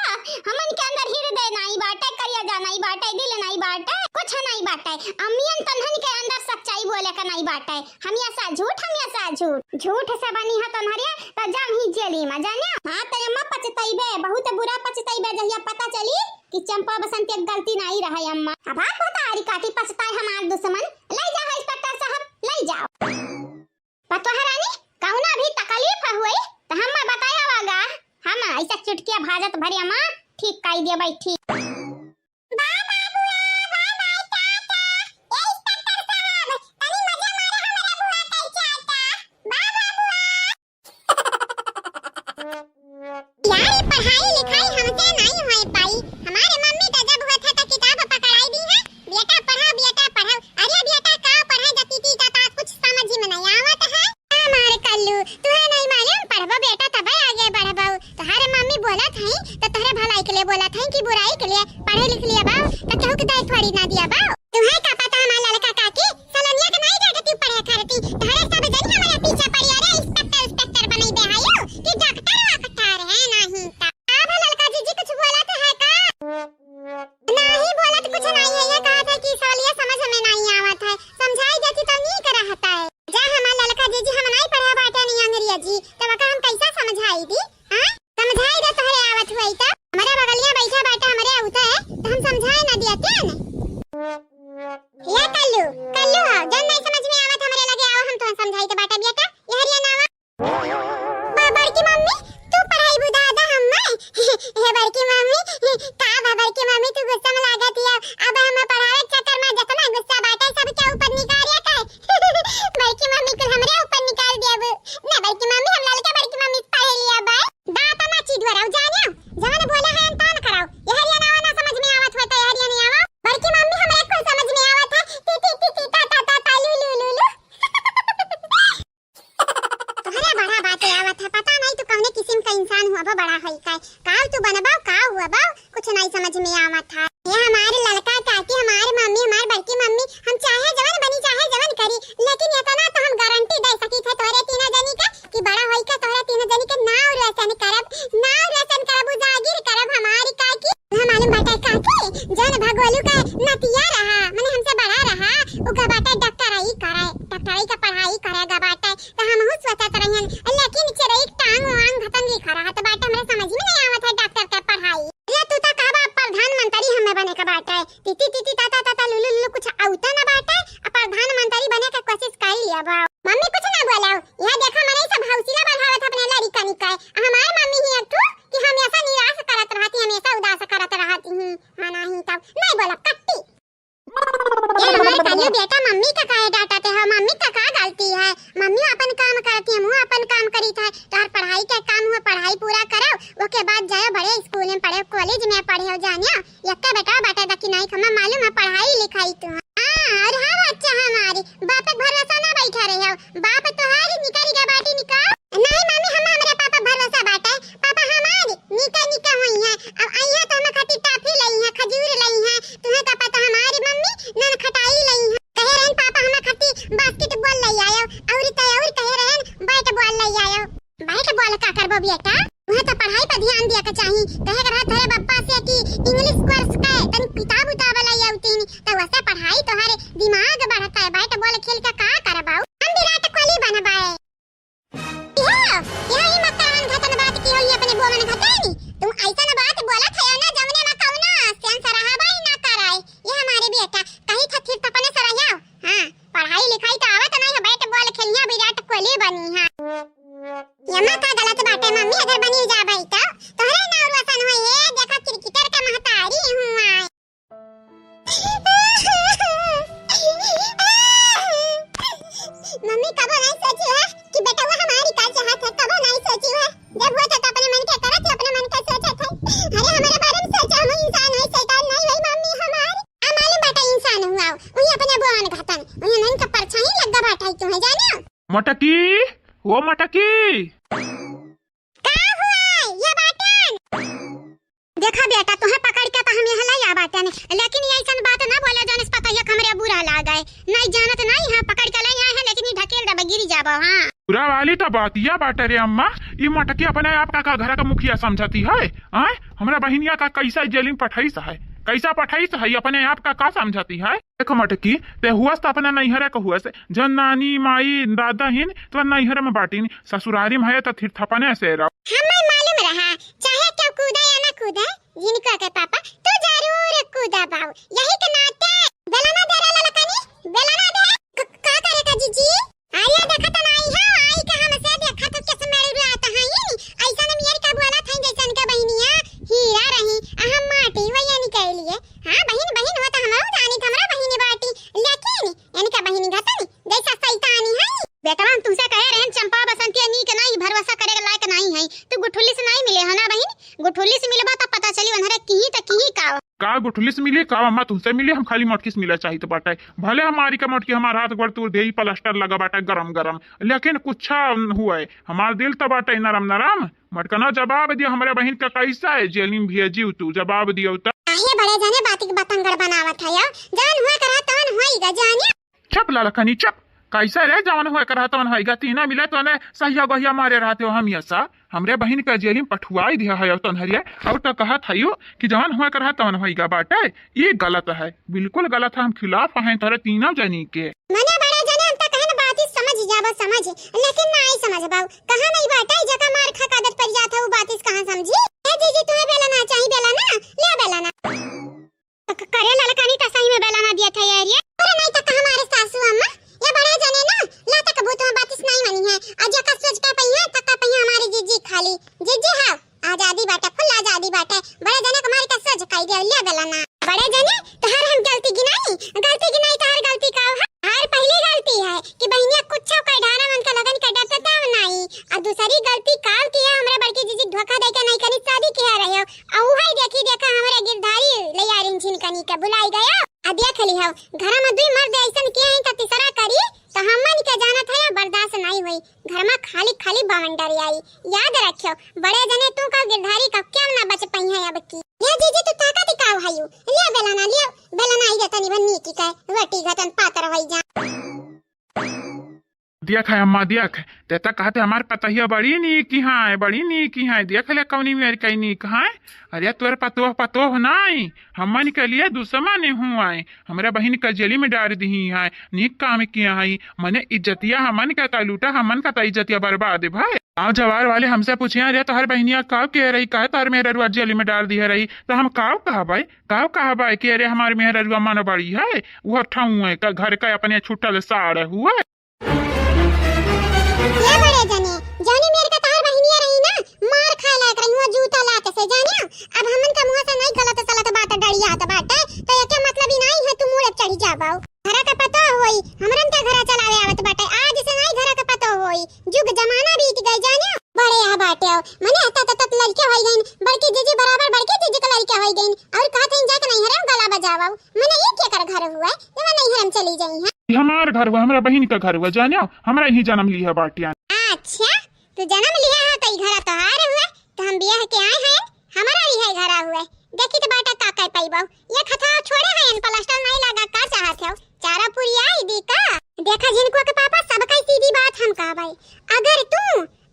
हमन के अंदर हृदय नाई बाटे, करेजा नाई बाटे, दिल नाई बाटे, कुछ नाई बाटे। अम्मियन तन्हन के अंदर सच्चाई बोले के नाई बाटे। हमेशा झूठ, हमेशा झूठ। झूठ से बनी है तन्हरे, त जम ही जेली में, जाने? हाँ, त अम्मा पछतइबे, बहुत बुरा पछतइबे, जहिया पता चली कि चंपा बसंती के गलती नाई रहे अम्मा। अब आप बतारी काटी पछताए हमार दुश्मन। ले जाओ इंस्पेक्टर साहब, ले जाओ। पतोह रानी, कौनो भी तकलीफ हुई त हम्मा बताया वागा, हम ऐसा चुटकिया भाजत भरी अम्मा ठीक कई दिया बैठी। बा बाबुआ, बा माई, टाटा। ए इंस्पेक्टर साहब, तनी मजा मारा हमरा बुआ के चाटा। बा बाबुआ। यार, ई पढ़ाई लिखाई हमसे नाई होए पाई। हमारे मम्मी तो जब होत है तो किताब पकड़ाई दी है, "बेटा पढ़ो, बेटा पढ़ो।" अरे बेटा का पढ़े जती ती ता, ता कुछ समझ में नहीं आवत है। हमार कल्लू, तुहे नहीं मालूम, पढ़बो बेटा तबे आगे बढ़बो। तोहरे मम्मी बोलत हई तो तोहरे भलाई के लिए बोलत हई कि बुराई के लिए? पढ़े लिख लिए बाऊ तो केहू के दाई थोड़ी ना दिया बाऊ। तुहे का पता हमार ललका काकी, सलोनिया के नाई जाके तू पढ़े खरती, तोहरे सब जन हमारे पीछे पड़ी, अरे इंस्पेक्टर, इंस्पेक्टर बनई दे हायो कि डॉक्टर, डॉक्टर है नहीं तो। का भा ललका जीजी कुछ बोलत है का? नहीं बोलत कुछ नहीं है, ये कहत है कि सवालिया समझ में नहीं आवत है, समझाई देती तो नीक रहता है। जा हमार ललका जीजी हम नहीं पढ़े बाटे नहीं अंग्रेजी, तब का हम कैसा समझाई दी? हाँ? समझाई दे तोहरे आवत हुई तो। हमारे बगलिया बैठा बाटे हमरे अवता है, तो हम समझाए ना दिया तेन। या कल्लू, कल्लू आओ, जौन नहीं समझ में आवत हमरे लगे आओ, हम तुहन समझाई तो बाटा बेटा, यहरिया नावा। बा-, बड़की मम्मी, तू पढ़ाई बुझा दा हम्मे। हे बड़की मम्मी, का बा बड़की मम्मी, तू गुस्सा में लागत हिया। अब हम पढ़ावे के चक्कर में जितना गुस्सा बाटे, सबके ऊपर निकालिया कर। बड़की मम्मी कुल हमरे ऊपर निकाल दिया अब। ना बड़की मम्मी, हम ललका बड़की मम्मी से पढ़े लिया बा। दांत ना चीज भराओ, जानियो। जवन बोला है, तान कराओ। यहरिया नावा ना समझ में आवत होता, यहरिया नहीं आवा। बड़की मम्मी, हमरे कुल समझ में आवत है। ती, ती, ती, ती, ता, ता, ता, ता, लू, लू, लू, लू। तोहरे बड़ा बात आवत है, पता नहीं तू कौने किस्म का इंसान हुआ, वो बड़ा है का? का तू बनबा, का हुआ बा, कुछ नहीं समझ में आवत है। ये हमारे ललका काकी, हमारे मम्मी, हमारे बड़की मम्मी, हम चाहे जवन बनी, चाहे जवन करी, लेकिन इतना तो हम गारंटी दे सकी थे तोहरे तीनों जनी का कि बड़ा होई के तोहरे तीनों जनी के नाव रोशन करब, नाव रोशन करब, उजागिर करब हमारी काकी। तुहे मालूम बाटे काकी, जौन भगोलू का नतिया रहा, मने हमसे बड़ा रहा, उ गा बाटे डॉक्टरई करे, डॉक्टरई का पढ़ाई करे गा बाटे, तो हमहू सोचत रहियन, लेकिन चिरई टांग वांग खतम लिखा रहा, तो बाटे हमरे समझ में नहीं ताई, तीती तीती ताता ताता लुलु लुलु कुछ औते ना बाटे, आ प्रधानमंत्री बने के कोशिश कर लिया बा। मम्मी कुछ ना बोलाओ, यहाँ देखा मनई सब हौसला बढ़ावत अपने लड़िकनी का। हमार मम्मी ही एक ठो कि हमेशा निराश करत रहती, हमेशा उदास करत रहती ही। हाँ, नहीं तब नहीं बोला कट्टी। ए हमार कालू बेटा, मम्मी का काहे डांटत हो? मम्मी का का गलती है? मम्मी अपन काम करती है, हमहू अपन काम करीत है। तोहर पढ़ाई के काम हुआ, पढ़ाई पूरा करो, ओके बाद जाओ बड़े स्कूल में पढ़े, कॉलेज में पढ़े हो जानिया। यक्के बेटा बाटे दा कि नहीं, हमें मालूम है पढ़ाई लिखाई तू। हाँ, और हाँ बच्चा हमारी, बाप पे भरोसा ना बैठा रहे हो। बाप तोहारी निकारी के बाटी निकाल। नहीं मम्मी, हम हमरे पापा भरोसा बाटे। पापा हमारी निका निका हुई है। अब आई है तो हम खातिर टाफी लई है, खजूर लई है। तुम्हें का पता हमारी मम्मी नन खटाई लई है। कहे रहन पापा हम खातिर बास्केटबॉल लई आयो। और ते और कहे रहन बैट बॉल लई आयो। बैट बॉल का करबो बेटा? वह तो पढ़ाई पर ध्यान दिया के चाही। कहे के रहत हरे बप्पा से कि इंग्लिश कोर्स का तनी किताब उताब लई आउतीन। तो वैसे पढ़ाई तोहरे दिमाग बढ़ता है। बैट बॉल खेल के का करबाऊ? हम विराट कोहली बनबाए। यो, यो ई मकान घतन बात की होई अपने बोवन घतनी। तुम ऐसन बात बोलत है ना जमने में कौनो सेंस रहा भाई ना कराए। ये हमारे बेटा कहीं था फिर तपने से रहियो। हाँ, पढ़ाई लिखाई तो आवत नहीं है, बैट बॉल खेलिया विराट कोहली बनी है। ये माँ का गलत बात है मम्मी, अगर बनी जा भाई तो तोहरे ना और वसन होई है, देखा क्रिकेटर का महतारी हुआ। मम्मी कबो नहीं सोची है कि बेटवा हमारी का चाहत है, कबो नहीं सोची है। जब हुआ था तो अपने मन के करत है, अपने मन का सोचत है। अरे हमारे बारे में सोचा, हम इंसान है, शैतान नहीं है मम्मी हमार। आ मालूम बाटा इंसान हुआ, वही अपने बोहन घतन, वही नन का परछाई लग्गा बाटा है, तुम्हें जाने? मटकी, ओ मटकी। का हुआ ये बाटन? देखा बेटा, तुहे पकड़ के तो हम यहाँ लई आ बाटन, लेकिन ये ऐसन बात ना बोले जौन से पता ये हमरे बुरा लागे। नहीं जानत नहीं है, पकड़ के लई आए हैं, लेकिन ये ढकेल देबे, गिरी जाबो। हाँ। बुरा वाली तो बातिया बाटे रे अम्मा, ई मटकी अपने आप का, का घर का मुखिया समझती है? आय, हमरा बहिनिया का कैसा जेल में पठाईस है, कैसा पठाईस है, अपने आप का, का समझती है? देख मटकी, ते हुअस त अपना नैहरे क हुअस, जौन नानी, माई, दादा हिन, तो नैहरे में बाटिन, ससुरारी में है त थिरथपने से रहो। हमें मालूम रहा, चाहे केहू कूदे या ना कूदे, जिनका के पापा, तू जरूर कूदा बाऊ। यही के नाते बेलना दे रे ललकनी, बेलना दे। क-, का करे का जीजी? अरे देखत नाई है, आई के हमसे देखत किस मेरे रुआत है ये? ऐसा न मियर का बोला था जैसे इनका बहिनिया हीरा रही, अहम माटी वही निकल लिए। हाँ बहिन, बहिन हो तो हम जानी, हमरा बहिनी बाटी, लेकिन इनका बहिनी घतनी जैसा शैतानी है। बेटवा हम तुमसे कहे रहन चंपा बसंतिया नीक नहीं, भरोसा करे के लायक नहीं है। तू गुठुली से नहीं मिले हो ना बहिन, गुठुली से मिलबा तब पता चली उन्हरे किही त किही का। का गुठुली से मिली, का अम्मा तुमसे मिली? हम खाली मटकी से मिले चाहित बाटे। भले हमारी का मटकी हमार हाथ गोड़ तूर देई, प्लास्टर लगा बाटे गरम गरम, लेकिन कुछ हुए हमार दिल त बाटे नरम नरम। मटकना जवाब दियो हमरे बहिन का कैसा है, जेल में भेजी तू, जवाब दियो त। काहे बड़े जने बात के बतंगड़ बनावत है यो? जवन हुआ करा तवन होई गा जानियो। चुप ललकनी चुप। कैसे रे जवन हुआ करा तवन होई गा? तीना मिले तोने सहिया गोहिया मारे रहते हो हम ये सा। हमरे बहिन का जेल में पठुआई दिया है तोन्हरिया। और तो कहत है यो कि जवन हुआ करा तवन होई गा बाटे। ये गलत है, बिल्कुल गलत है। हम खिलाफ हैं तोरे तीनों जनी के। मने बड़े जने हम तो कहन बात ही समझ जाबो समझ, लेकिन ना आई समझ बाऊ। कहाँ नहीं बाटे जका मार खा के आदत पड़ जात है वो बात इस कहाँ समझी? ए जीजी तुम्हें बेला ना चाहिए, बेला ना, ले बेला ना। क-, क-, करे ललकनी त सही में बेला ना दिया था यार ये। अरे नहीं त का हमारे सासू अम्मा, ये बड़े जने ना, लाता कबूत में बातिस नहीं मानी है। आ जेका सोच का पहिया, तका पहिया हमारी जीजी खाली। जीजी हाँ, आजादी बाटे, फुल आजादी बाटे। बड़े जने को मारी का सोच खाई दे, ले बेला ना। बड़े जने, तोहर हम गलती गिनाई, गलती गिनाई, तोहर गलती का है? हर पहली गलती है कि बहिनिया कुछ का ढाना मन का लगन का डरता तब नहीं। आ दूसरी गलती काल किया हमरे बड़की जीजी धोखा दे के नहीं कनी शादी किया रहे हो। आ उहै देखी देखा हमरे गिरधारी लैया रिंझिन कनी के बुलाई गयो। आ देख लिहो, घर में दुई मर्द ऐसन किए हैं त तीसरा करी, त हमन के जानत है बर्दाश्त नहीं होई। घर में खाली खाली बवंडर आई। याद रखियो, बड़े जने तू का गिरधारी का क्या ना बच पई है अब की। ले जीजी तू ताकत का हयू, ले बेलना, ले बेलना आई जतनी बन्नी की कहे, रोटी घटन पातर होई जा। देख है अम्मा, देख, ते त कहते हमार पतोहिया बड़ी नीक है, बड़ी नीक है, देख ले कौनी मेर कई नीक है। अरे तोर पतोह, पतोह नाई, हमन के लिए दुश्मन हुआ है, हमरे बहिन का जेली में डार दिही है, नीक काम किया है, मने इज्जतिया हमन के त लूटा, हमन का त इज्जतिया बर्बाद है भाई। गाँव जवार वाले हमसे पूछे, "अरे तोहर बहिनिया काव के रही, काहे तोहर मेहररुआ जेली में डार दिहे रही?" तो हम काव कहबै, काव कहबै कि अरे हमार मेहररुआ मन बड़ी है, वो ठाऊ है का घर का अपने छुट्टल साड़ हुआ। ये बड़े जने, जौनी मेर का तोहर बहिनिया रही ना, मार खाए लायक रही हुआ जूता लात से, जानियो। अब हमन का मुँह से नहीं गलत सलत बात डरियात बाटे, तो एके मतलब ही नहीं है तू मुड़े चढ़ी जाबाऊ। घरा के पतो होई, हमरन के घरा चलावे आवत बाटे, आज से नहीं घरा के पतो होई, जुग जमाना बीत गए जानियो। बड़े आ बाटे हो, मने अत्ता तत्ता लड़के होई गइन, बड़की जीजी बराबर बड़की जीजी के लड़के होई गइन, और कहत हइन जाके नैहरे में गला बजावाऊ। मने ये के कर घर हुआ, जब नैहरे में चली जाई हैं। ये हमार घर हुआ, हमरा बहिन का घर हुआ, जानियो, हमरा यहीं जन्म लिया बाटिया। अच्छा, तू जन्म लिया है तो ई घर तोहार हुआ, तो हम बियाह के आए हैं, हमारा भी है घरा हुआ। देखी तो बाटा का कह पाइबो, ये खथा छोड़े हैं, प्लास्टर नहीं लगा, का चाहत हो? चारा पूरी आई दी का? देखा झिनकुआ के पापा, सब कई सीधी बात हम कहबै, अगर तू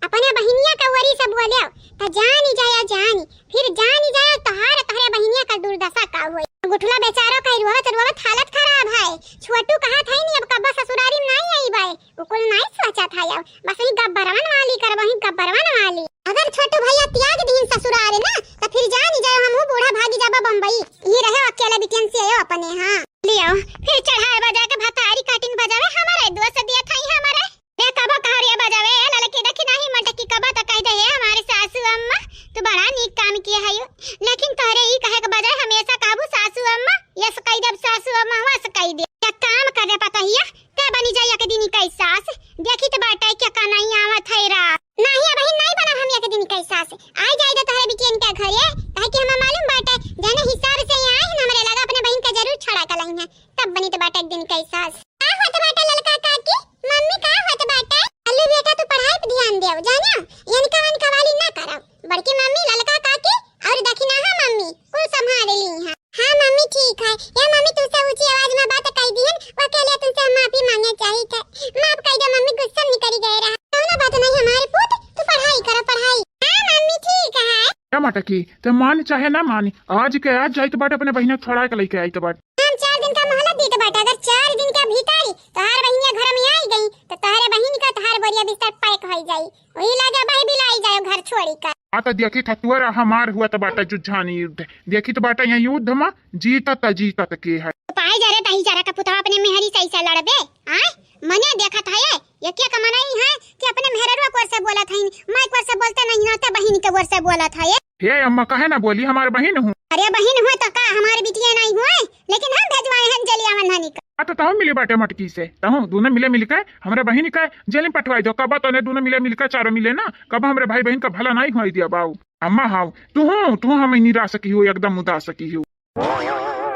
अपने बहिनिया का वरी से बोले, त जानी जाया जानी, फिर जानी जाया तोहार, तोहरे बहिनिया का दुर्दशा का होई। गुठला बेचारो का रोवत रोवत हालत खराब है। छोटू कहत है नी, अब कब्बा ससुरारी में नहीं आई बाय, उ कुल नहीं सोचत है। अब बस ही गब्बरवन वाली करबो, ही गब्बरवन वाली। अगर छोटू भैया त्याग दीन ससुरार ना, त फिर जानी जाया हमहू बूढ़ा भागी जाबा बम्बई। ये रहे अकेला बिटियन से आयो अपने, हाँ। लियो, फिर चढ़ाए बजा के भतारी काटिन बजावे, हमारे दोस्त दिया था ही हमारे। ए, कबो कहरिया बजावे, ए, ललकी देखी नाही मटकी कबो तो कह दे, "हे हमारी सासू अम्मा, तू बड़ा नीक काम किए हयो।" लेकिन तोहरे ई कहे के बजाय हमेशा कहबू, "सासू अम्मा, यस कह देब, सासू अम्मा, वस कह देब।" एक काम करे पतोहिया, ते बनी जा एक दिन कई सास, देखी तो बाटे के का नहीं आवत है रा। नहीं, अब ही नहीं बनब हम एक दिन कई सास। आई जाए दे तोहरे बिटियन के घरे, काहे कि हमें मालूम बाटे, जने हिसाब से यहाँ आई न हमरे लगा अपने बहिन के जरूर छड़ा के लाई है, तब बनी तो बाटे एक दिन कई सास। का होत बाटे ललका काकी? मम्मी का होत बाटे? अल्लू बेटा तू पढ़ाई पे ध्यान देव, जाना? इनका वनका वाली ना करव। बड़की मम्मी, ललका काकी और दखिनाहा मम्मी कुल संभाल ली हैं। हाँ मम्मी ठीक है। या मम्मी तुमसे ऊंची आवाज में बात कह दिहन, वो के लिए तुमसे हम माफी मांगे चाहिए थे। माफ कर दो मम्मी, गुस्सा में निकल गए रहा। कौनो बात नहीं हमारे पूत, तू पढ़ाई करो पढ़ाई। हाँ मम्मी ठीक है। क्या मटकी, ते मान चाहे ना मान, आज के आज जाइत बाटे अपने बहिना छोड़ा के लेके आइत बाटे। हम चार दिन का मोहलत दीत बाटे, अगर चार दिन के भीतर तोहार बहिनिया घर में आई गई, तो तोहरे बहिन का तोहार बोरिया बिस्तर पैक होई जाई। वही लागे भाई बिलाई जाए घर छोड़ी का। आ तो देखी था तुअरा हमार हुआ तो बाटे जुझानी युद्ध, देखी तो बाटे यहाँ युद्ध में जीतत जीतत के है। पाई जा रे दही जरा का पुतवा अपने मेहरी से ऐसा लड़बे, आय? मने देखत है ये, ये क्या कमाना ही है कि अपने मेहररुआ कोर से बोलत है, माई कोर से बोलते नहीं ना, ते बहिन के ओर से बोलत है ये। हे अम्मा, काहे ना बोली, हमार बहिन हूँ। अरे बहिन हुए तो का, हमार बिटिया नहीं हुए, लेकिन हम भेजवाए हैं जलिया वन्हनी का। आ तो तहु मिले बाटे मटकी से, तहु दोनों मिले मिलके हमरे बहिन का जेल में पठवाई दो। कब तने दोनों मिले मिलके चारों मिले ना, कब हमरे भाई बहिन का भला नहीं हुआ दिया बाऊ। अम्मा हाउ, तू हूँ, तू हमें निराश की हो, एकदम उदास की हो।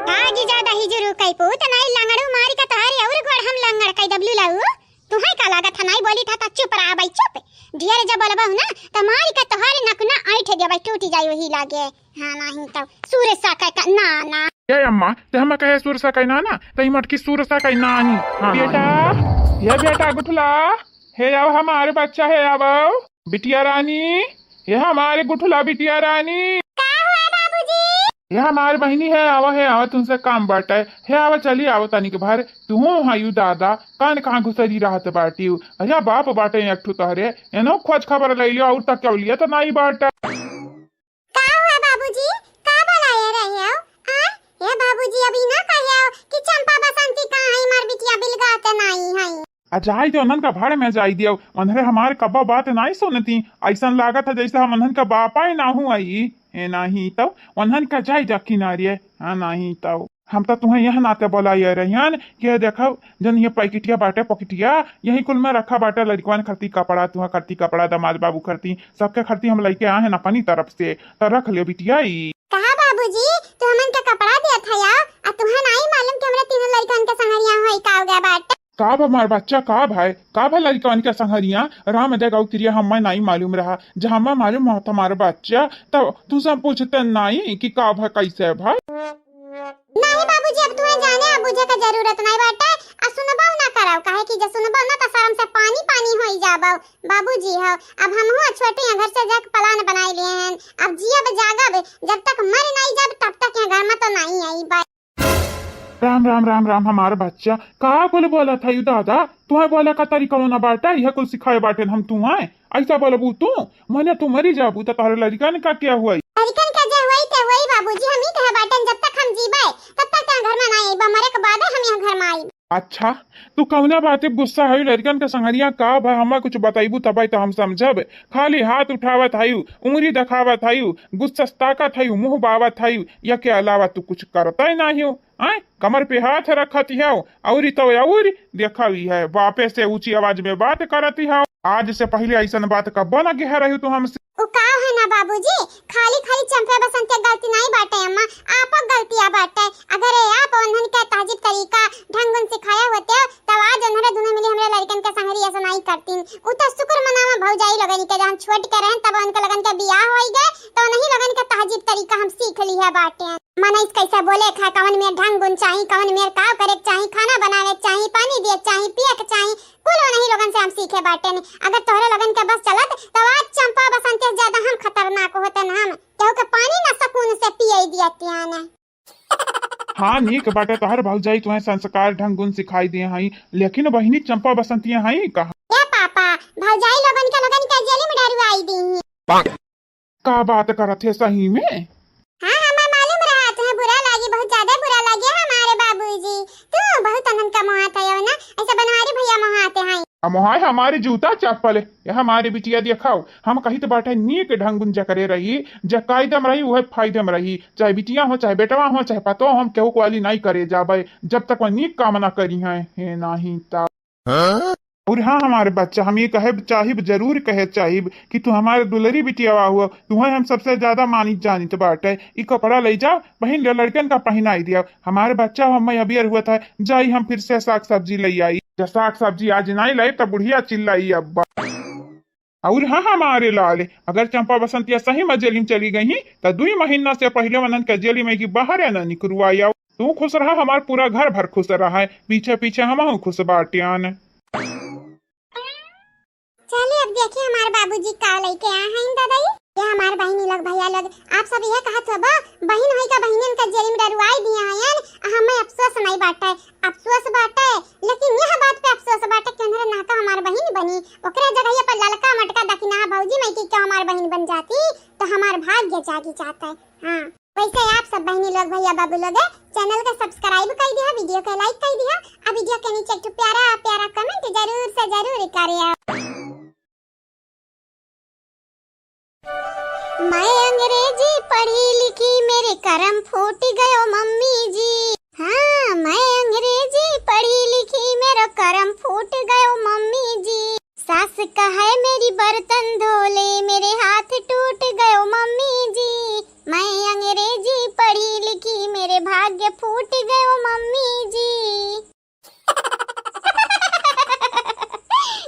का जीजा दही जुरू कई पूत, नाई लंगड़ू मारी का तोहरे और गोड़ हम लंगड़ कई दबलू लाऊ। तुहै का लागत है, नाई बोली था त चुप रहा भाई, चुप। ढेर जब बोलबहु ना, त मारी के तोहरे नकुना ऐंठ देबै, टूटी जाई वही लागे। हाँ, नहीं तो सुर सा कह का, ना, ना। ए अम्मा, ते हम कहे सुर सा कह ना, ना, ते ई मटकी सुर सा कह ना, नहीं। हाँ, बेटा, नहीं। ये बेटा गुठला, हे आओ हमारे बच्चा, हे आओ। बिटिया रानी, ये हमारे गुठला बिटिया रानी। का हुआ बाबूजी? ये हमार बहिनी है, आवा है, आवा, तुमसे काम बाटे। हे आवा, चली आवा तनिक भर। तुहू हायु दादा, कान कहाँ घुसरी रहत बाटिउ। अरे बाप बाटे एक ठो तोहरे, एनो खोज खबर ले लियो, और तक क्या लिया तो नहीं बाटे। का हुआ बाबूजी? का बोलाए रहे हो? आ? हे बाबूजी, अभी ना कहे हो कि चंपा बसंती कहाँ है, मार बिटिया बिलगाते नहीं है। आ जाई दे, उन्हन का भाड़ में जाई दियो। उन्हरे हमार कब्बा बात नाई सुनती। ऐसन लागत है जैसे हम उन्हन का बापा ही ना हुआ ई। ए, नहीं तो उन्हन का जाई जा किनारे। हाँ, नहीं तो हम तो तुम्हें यह नाते बुलाए रहियन कि ये देखो, जन ये पैकेटिया बाटे पकेटिया, यही कुल में रखा बाटे लड़कवन खरती कपड़ा, तुहा खरती कपड़ा, दामाद बाबू खरती, सबके खरती हम लेके आए हैं अपनी तरफ से। तो रख लियो बिटिया ई। कहा बाबूजी, तू हमन का कपड़ा दिया था या, आ तुम्हें नाई मालूम कि हमरे तीनों लड़कन के संगरिया होई का हो गया बाटे? का बा हमार बच्चा, का भाई, का भा लड़कन के संगरिया? राम दे गौ तिरिया हमें नाई मालूम रहा। जब हमें मालूम हो तुम्हारे बच्चा, तब तुमसे पूछते नाई कि का भा, कैसे भा? नहीं बाबूजी, अब तुम्हें जाने आ बूझे का जरूरत नहीं बाटे, आ सुनबो ना कर। रहो, काहे कि जे सुनबो ना त शर्म से पानी पानी होई जाबो। बाबूजी हो, अब हमहू छोटू यहाँ घर से जाके plan बनाई लिए हैं। अब जियब जागब, जब तक मर नहीं जाब तब तक यहाँ घर में तो नहीं आई बा। राम राम राम राम हमार बच्चा, का बोल बोलत है दादा? तुहे बोले का तरीका ना बाटे, यह कुल सिखाए बाटे हम तुहे। ऐसा बोलबू तू, मने तू मरी जाबू त तोहरे लड़िकन का क्या हुई? लड़िकन का जे हुई ते हुई बाबूजी, हम ही कहे बाटन जब तक हम जीबे तब तक तो घर में ना आइबा, मरे के बाद हम यहाँ घर में आइब। अच्छा, तू कौना बाते गुस्सा है? लड़िकन के संगरिया का भा हमें कुछ बताइबू तबे तो हम समझब। खाली हाथ उठावत है, उंगली दिखावत है, गुस्सा से ताकत है, मुंह बावत है, या के अलावा तू कुछ करता ही नहीं हो। आय, कमर पे हाथ रखत हौ, औरी तो औरी देखा ही है, बापे से ऊंची आवाज में बात करत हौ। आज से पहले ऐसन बात कब्बो न कहे रही तू हमसे। उ का है ना बाबूजी, खाली खाली चंपा बसंती गलती नहीं बाटे अम्मा, आपो गलतिया बाटे। अगर ये आप उन्हन के तहजीब तरीका ढंगुन सिखाया होते तब आज उन्हरे दोनों मिली हमरे लड़कन के संगरी ऐसा नहीं करतीन। उ तो शुक्र मनावा भौजाई लोगन के जहाँ छोट के रहन तब उनके लगन के बियाह होई गए तो उन्हीं लोगन के तहजीब तरीका हम सीख ली है बाटे। मनई कैसे बोले खा, कवन मेर ढंग गुण चाही, कवन मेर का करे के चाही, खाना बनावे के चाही, पानी दिए के चाही, पिए के चाही, कुल उन्हीं लोगन से हम सीखे बाटे ने। अगर तोहरे लोगन के बस चलत, तो आज चंपा बसंती से ज्यादा हम खतरनाक होते न हम। केहू के पानी ना सुकून से पिए दिए त्याने। हाँ, नीक बाटे तोहर भौजाई तुहे संस्कार ढंग गुण सिखाई दे हई, लेकिन बहिनी चंपा बसंती हई कहाँ? ए पापा, भौजाई लोगन के लोगन के जेल में डरवाई दी। का बात करत है सही में? हाँ, हमें मालूम रहा, तुम्हें बुरा लागी, बहुत ज्यादा बुरा लागे हमारे बाबूजी। तू बहुत अनंत का मोहात है ना, ऐसा बनवारी भैया मोहाते हैं। अब मोहाय हमारी जूता चप्पल है, ये हमारी बिटिया दिखाओ। हम कहित बाटे नीक ढंगुन जकरे रही, जे कायदे में रही, वह फायदे में रही। चाहे बिटिया हो, चाहे बेटवा हो, चाहे पतो हो, हम केहू को वाली नहीं करे जाबे, जब तक वह नीक काम ना करी हैं, हे नहीं ता। हाँ? और हाँ, हमारे बच्चा, हम ये कहे चाहिब, जरूर कहे चाहिब कि तू हमारे दुलरी बिटियावा हुआ, तुम्हें हम सबसे ज्यादा मानित जानित बाटे। ई कपड़ा ले जा, बहिन ले लड़कन का पहिनाई दिया। हमारे बच्चा, हम अबियर हुआ था, जाई हम फिर से साग सब्जी ले आई। जब साग सब्जी आज नहीं लाई, तब बुढ़िया चिल्लाई अब्बा। और हाँ, हमारे लाल, अगर चंपा बसंतिया सही में जेल में चली गई, तो दुई महीना से पहले वनन के जेल में की बाहर ना निकलवाई। तू खुश रहा, हमार पूरा घर भर खुश रहा है, पीछे पीछे हमहू खुश बाटियान। चलिए अब देखिए हमार बाबूजी का लेके आए हैं दादाई। ये हमार बहिनी लोग, भैया लोग, आप सब यह कहत होबो, बहिन होई का बहिनन का जेल में डरवाई दिया हैं, आ हमें अफसोस नहीं बाटे, अफसोस बाटे, लेकिन यह बात पे अफसोस बाटे कि उन्हरे ना तो हमार बहिन बनी, ओकरे जगह पर ललका मटका दखिना भौजी माई की क्या हमार बहिन बन जाती, तो हमार भाग्य जागी जाता है। हाँ। वैसे आप सब बहिनी लोग, भैया बाबू लोग, channel के subscribe कर दिया, video के like कर दिया, आ video के नीचे एक ठो प्यारा प्यारा comment जरूर से जरूर करिया। मैं अंग्रेजी पढ़ी लिखी, मेरे करम फूट गयो मम्मी जी। हाँ, मैं अंग्रेजी पढ़ी लिखी, मेरा करम फूट गयो मम्मी जी। सास कहे मेरी बर्तन धो ले, मेरे हाथ टूट गयो मम्मी जी। मैं अंग्रेजी पढ़ी लिखी, मेरे भाग्य फूट गयो मम्मी जी।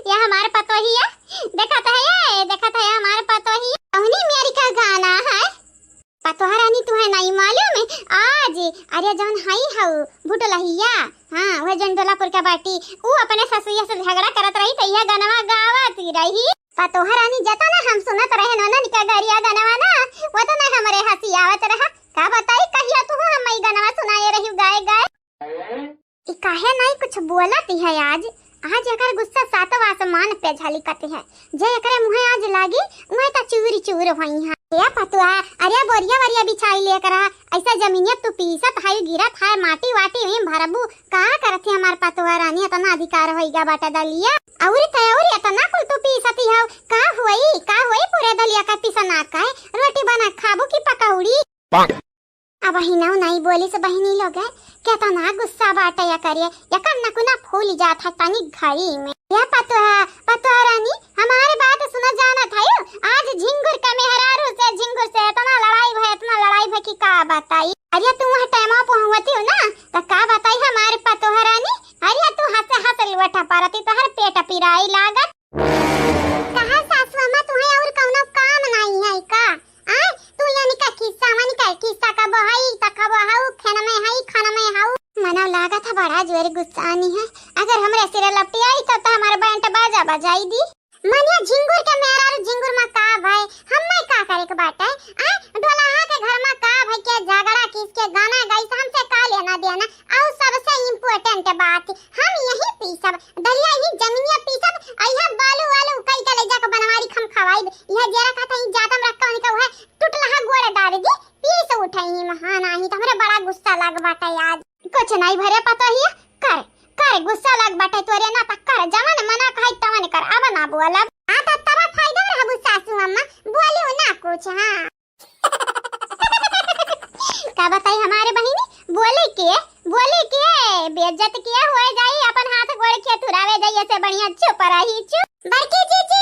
या हमार पतोहिया, देखत है ये, देखत है हमार पतोहिया। कौनी मेरी का गाना है? पतोह रानी, तुहे नहीं मालूम है? आज, अरे जौन हई हऊ, भुटलहिया, हाँ, वह जौन डोलापुर का बाटी, ऊ अपने ससुइया से झगड़ा करत रही, तो यह गनवा गावत रही। पतोह रानी, जतना हम सुनत रहे ननन का गरिया गनवा ना, वतना हमरे हंसी आवत रहा। का बताई, कहिया तू हम ई गनवा सुनाए रही गाए गाए। ई काहे नाई कुछ बोलत है आज? आज एकर गुस्सा सातों आसमान पे झलकत है। जे एकरे मुँहे आज लागी, उहे त चूर चूर होई है। ए पतुआ, अरे बोरिया वरिया बिछाई ले एकरा, ऐसा जमीनिया तू पीसत है, गिरत है, माटी वाटी में भरबू, का करत है हमार पतुआ रानी, इतना अधिकार होई गा बाटा दलिया। और त और इतना कुल तू पीसत है, का होई, का होई पूरे दलिया का पिसना का है? रोटी बना खाबू की पकौड़ी? अब बहिनौ नाई बोलिस बहिनी लोग, केतना गुस्सा बाटे एकरे, एकर नकुना फूल जात है तनी घड़ी में। या पतोहा, पतोहा रानी, हमार बात सुनो जानत हयो, आज झिंगुर के मेहरारू से, झिंगुर से एतना लड़ाई भय, एतना लड़ाई भय कि का बताई। अरे तू वह टाइमा पहुँचती हो ना, त का बताई हमार पतोहा रानी, अरे तू हंसे हंसे लोटा परती, तोहर पेट पिराई लागत। कहा सासू अम्मा, तुहे और कौनो काम नाई है का? आय, तू यानी का खिस्सा, मानी का खिस्सा कबो हई, त कबो हऊ, खेन में हई, खन में हऊ। मना ला कथा बड़ा जोर गुस्सानी है, अगर हमरे सिरे लपटी आई तब तो हमारा बैंड बाजा बजाई दी। मनिया झिंगुर के मेहरारू झिंगुर मा का भय, हम्मे का करे के बाटे? आ, डोलाहा के घर मा का भय के झगड़ा किसके गाना गाइस, हमसे का लेना देना? अउ सबसे important बात, हम यही पीसब, दरिया ही जमीनिया पीसब, अइहा बालू वालू कई के ले जाके बनवारी खम खवाइब। यह जेरा कहता ही जातम रखा उनका वह टुटलहा गोड़ डाल दी, पीस उठई महान आही, तो हमरे बड़ा गुस्सा लाग बाटे आज। कुछ नहीं भरे पता ही, कर, कर, गुस्सा लाग बाटे तोरे ना, त कर, जवन मना कहे तवन कर, अब ना बोलब। आ, त तोरा फायदा रहबू सासू अम्मा, बोलियो ना कुछ, हाँ। का बताई हमारे बहिनी, बोले के, बोले के, बेइज्जत के होए जाई, अपन हाथ गोड़ के थुरावे जाई, ऐसे बढ़िया चुप रही, चुप। बड़की जीजी,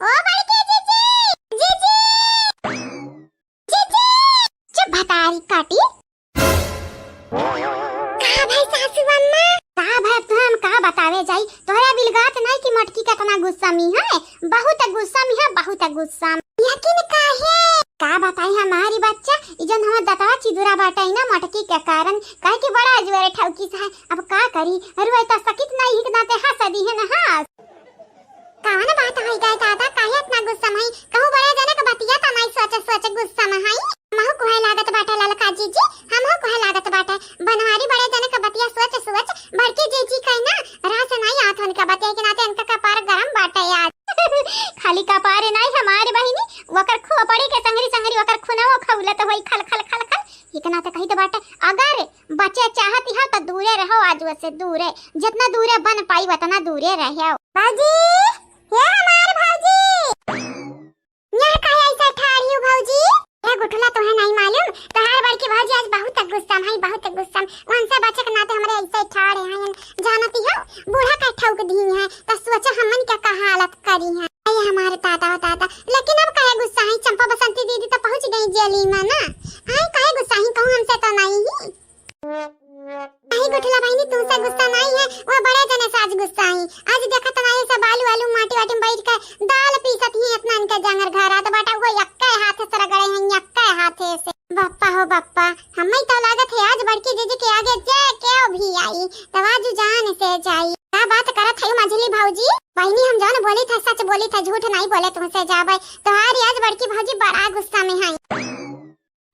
ओ बड़की जीजी, जीजी। जीजी! चुप भतारी काटी। का भय सासू अम्मा? का भय, अब तो हम का बतावे जाई? तोहरा बिलगात नहीं कि मटकी केतना गुस्सा में है, बहुत गुस्सा में है, बहुत गुस्सा में। लेकिन काहे? का बताई हमारी बच्चा, ई जन हमर दतवा चिदुरा बाटे ना मटकी के कारण, काहे कि बड़ा जोरे ठौकी से है। अब का करी, रुए त सकित नहीं, हिक नाते हंस दी है ना हंस। कवन बात होई गए दादा, काहे इतना गुस्सा में हई? कहूँ बड़े जने के बतिया त नहीं सोचे सोचे गुस्सा में हई। हमहू कोहे लागत बाटे ललका जीजी, हमहू कोहे लागत बाटे। बनवारी बड़े जने के बतिया सोच सोच बड़की जीजी कही ना, रास नहीं आत उनका बतिया के नाते इनका कपार गरम बाटे आज। खाली कपार नहीं हमारे बहिनी, वकर खोपड़ी के संगरी संगरी वकर खुनवो खौलत होई खल खल खल खल। इतना तो कही तो बाटे, अगर बचे चाहती हो तो दूरे रहो आज से दूरे, जितना दूरे बन पाई उतना दूरे रहो। बाजी, हे हमार भौजी। यहाँ काहे ऐसा ठाड़ हियो भौजी? हे गुठला, तोहे नहीं मालूम? तोहार बड़की भौजी आज बहुत गुस्सा में है, बहुत गुस्सा में। उनसे बचे के नाते हमरे ऐसे ठाड़ हैं। जानती हो, बूढ़ा का ठौक दी है, तो सोचा हमन क्या का हालत करी है। अरे हमारे दादा, दादा, लेकिन अब काहे गुस्सा है? चंपा बसंती दीदी तो पहुँच गई जेली में ना। आई काहे गुस्सा है, कहूँ हमसे तो नहीं ही। नहीं गुठला बहिनी, तुमसे गुस्सा नहीं है, वो बड़े जने से आज गुस्सा है। आज देखत नहीं सब आलू, आलू माटी वाटी में बैठ के दाल पीसत ही, इतना इनके जांगर घर आत बाटा, वो यक्के हाथे से रगड़े हैं, यक्के हाथे से। बप्पा हो बप्पा, हमें तो लागत है आज बड़की जीजी के आगे जे केहू भी आई, तो आज जान से जाई। का बात करत है मझली भौजी? बहिनी हम जौन बोली था सच बोली था, झूठ नहीं बोले तुमसे जाबे। तोहारी आज बड़की भौजी बड़ा गुस्सा में है।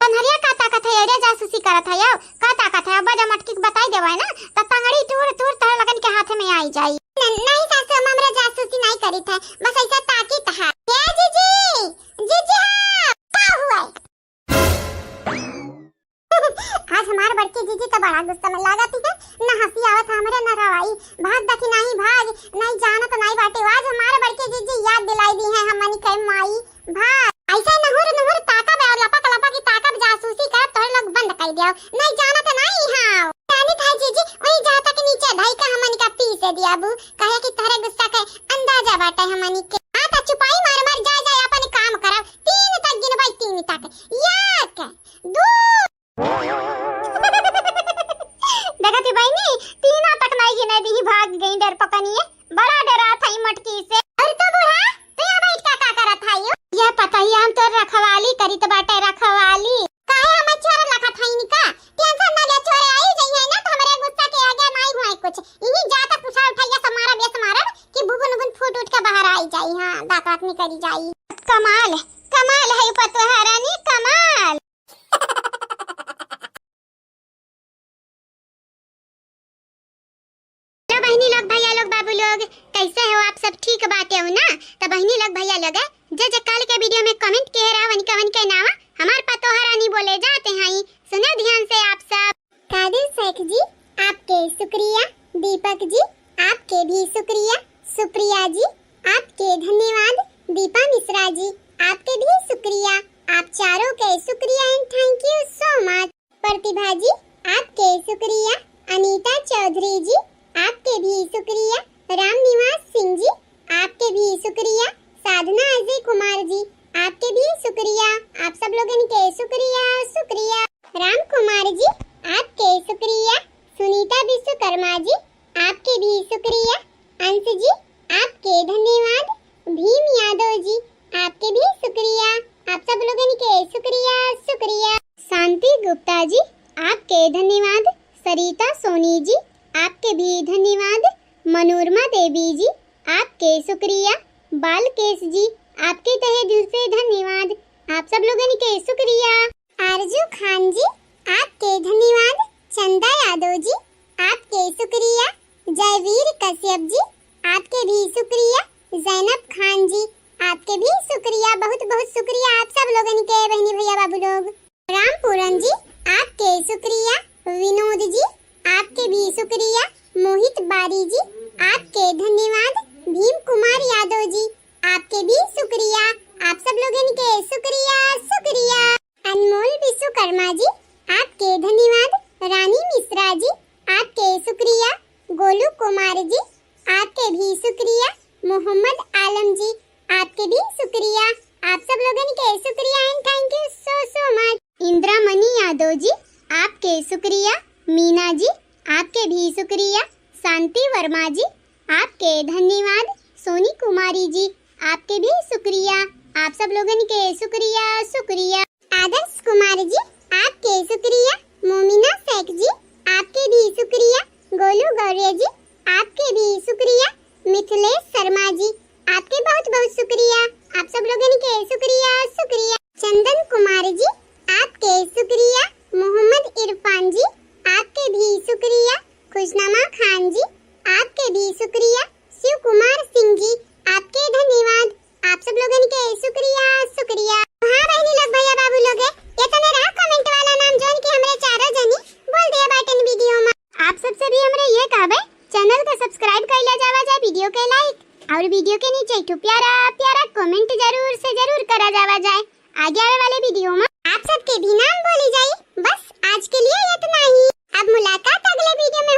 कन्हरिया का ताकत है रे, जासूसी करत है यो? का ताकत है? अब जब मटकी के बताई देवे ना, त तंगड़ी टूर टूर तोहरे लगन के हाथे में आई जाई। न-, नहीं सासू, हम हमरा जासूसी नहीं करी थे, बस ऐसा ताकीत है। ए जीजी, जीजी हाँ, का हुआ? आज हमार बड़की जीजी तो बड़ा गुस्सा में लागत है, न हंसी आवत हमरे न रवाई। भाग देखी नहीं भाग, नहीं जानत नहीं बाटे। आज हमार बड़की जीजी याद दिलाई दी है हमनी के माई। भाग। ऐसे नहुर नहुर ताकब और लपक लपक ही ताकब, जासूसी करब, तोहरे लोग बंद कर दियो। नहीं जानत नहीं हाव। जानी था जीजी, वही जहाँ तक नीचे धई के हमन का पीसे दिया बू, कहे कि तोहरे गुस्सा के अंदाजा बाटे हमनी के। हाँ, तो चुपाई मार मार जा जा अपन काम करब। तीन तक गिनबाई, तीन तक। एक, दो, देखत ही बहिनी, तीना तक नाई गिने दी, भाग गई डरपकनिए। बड़ा डरात हई मटकी से। अरे तो बूढ़ा, तू यहाँ बैठ के का करत हई? ये पता ही हम तोर रखवाली करित बाटे, रखवाली। काहे हमें चोर लखत हई निका? टेंशन ना ले, चोर आई जइहे ना तो हमरे गुस्सा के आगे नाई हुए कुछ। इही जात पूछा उठाइया से मारब, ये से मारब कि बुबुन बुबुन फूट उठ के बाहर आई जाई। हाँ, दांत वात निकली जाई। कमाल, कमाल है पतोहा रानी, कमाल। हेलो बहिनी लोग, भैया लोग, बाबू लोग, कैसे हो आप सब? ठीक बाटे हो ना? तो बहिनी लोग, भैया लोग, जे जे काल के वीडियो में कमेंट किहे रहा, वनके वनके नावा हमार पतोहा रानी बोले जाते हैं। सुने ध्यान से आप सब। कादिर शेख जी, आपके शुक्रिया। दीपक जी, आपके भी शुक्रिया। सुप्रिया जी, आपके धन्यवाद। दीपा मिश्रा जी, आपके भी शुक्रिया। आप चारों के शुक्रिया and thank you so much। प्रतिभा जी, आपके शुक्रिया। अनीता चौधरी जी, आपके भी शुक्रिया। राम निवास सिंह जी, आपके भी शुक्रिया। साधना अजय कुमार जी, आपके भी शुक्रिया। आप सब लोगन के शुक्रिया, शुक्रिया। राम कुमार जी, आपके शुक्रिया। सुनीता विश्वकर्मा जी, आपके भी शुक्रिया। अंश जी, आपके धन्यवाद। भीम यादव जी, आपके भी शुक्रिया। आप सब लोगन के शुक्रिया, शुक्रिया। शांति गुप्ता जी, आपके धन्यवाद। सरिता सोनी जी, आपके भी धन्यवाद। मनोरमा देवी जी, आपके शुक्रिया। बालकेश जी, आपके तहे दिल से धन्यवाद। आप सब लोगन के शुक्रिया। आरजू खान जी, आपके धन्यवाद। चंदा यादव जी, आपके शुक्रिया। जयवीर कश्यप जी, आपके भी शुक्रिया। जैनब खान जी, आपके भी शुक्रिया, बहुत बहुत शुक्रिया आप सब लोगन के, बहनी भैया बाबू लोग। रामपूरन जी, आपके शुक्रिया। विनोद जी, आपके भी शुक्रिया। मोहित बारी जी, आपके धन्यवाद। भीम कुमार यादव जी, आपके भी शुक्रिया। आप सब लोगन के शुक्रिया, शुक्रिया। अनमोल विश्वकर्मा जी, आपके धन्यवाद। रानी मिश्रा जी, आपके शुक्रिया। गोलू कुमार जी, आपके भी शुक्रिया। मोहम्मद आलम जी, आपके भी शुक्रिया। आप सब लोगन के शुक्रिया and thank you so so much। इंद्रामणि यादव जी, आपके शुक्रिया। मीना जी, आपके भी शुक्रिया। शांति वर्मा जी, आपके धन्यवाद। सोनी कुमारी जी, आपके भी शुक्रिया। आप सब लोगन के शुक्रिया, शुक्रिया। आदर्श कुमार जी, आपके शुक्रिया। मोमिना शेख जी, आपके भी शुक्रिया। गोलू गौर्य जी, आपके भी शुक्रिया। मिथिलेश शर्मा जी, आपके बहुत बहुत शुक्रिया। आप सब लोगन के शुक्रिया, शुक्रिया। चंदन कुमार जी, आपके शुक्रिया। मोहम्मद इरफान जी, आपके भी शुक्रिया। खुशनामा खान जी, आपके भी शुक्रिया। शिव कुमार सिंह जी, आपके धन्यवाद। आप सब लोगन के शुक्रिया, शुक्रिया। हाँ बहनी लोग, भैया बाबू लोग, ये तने रहा comment वाला नाम जौन कि हमरे चारों जनी बोल दिया बाटन video में। आप सबसे भी हमरे ये कहबे, channel के subscribe कइला जावा जाए, video के like और video के नीचे एक ठो प्यारा प्यारा comment जरूर से जरूर करा जावा जाए। आगे आवे वाले video में आप सबके भी नाम बोली जाई। बस आज के लिए इतना ही। अब मुलाकात अगले video में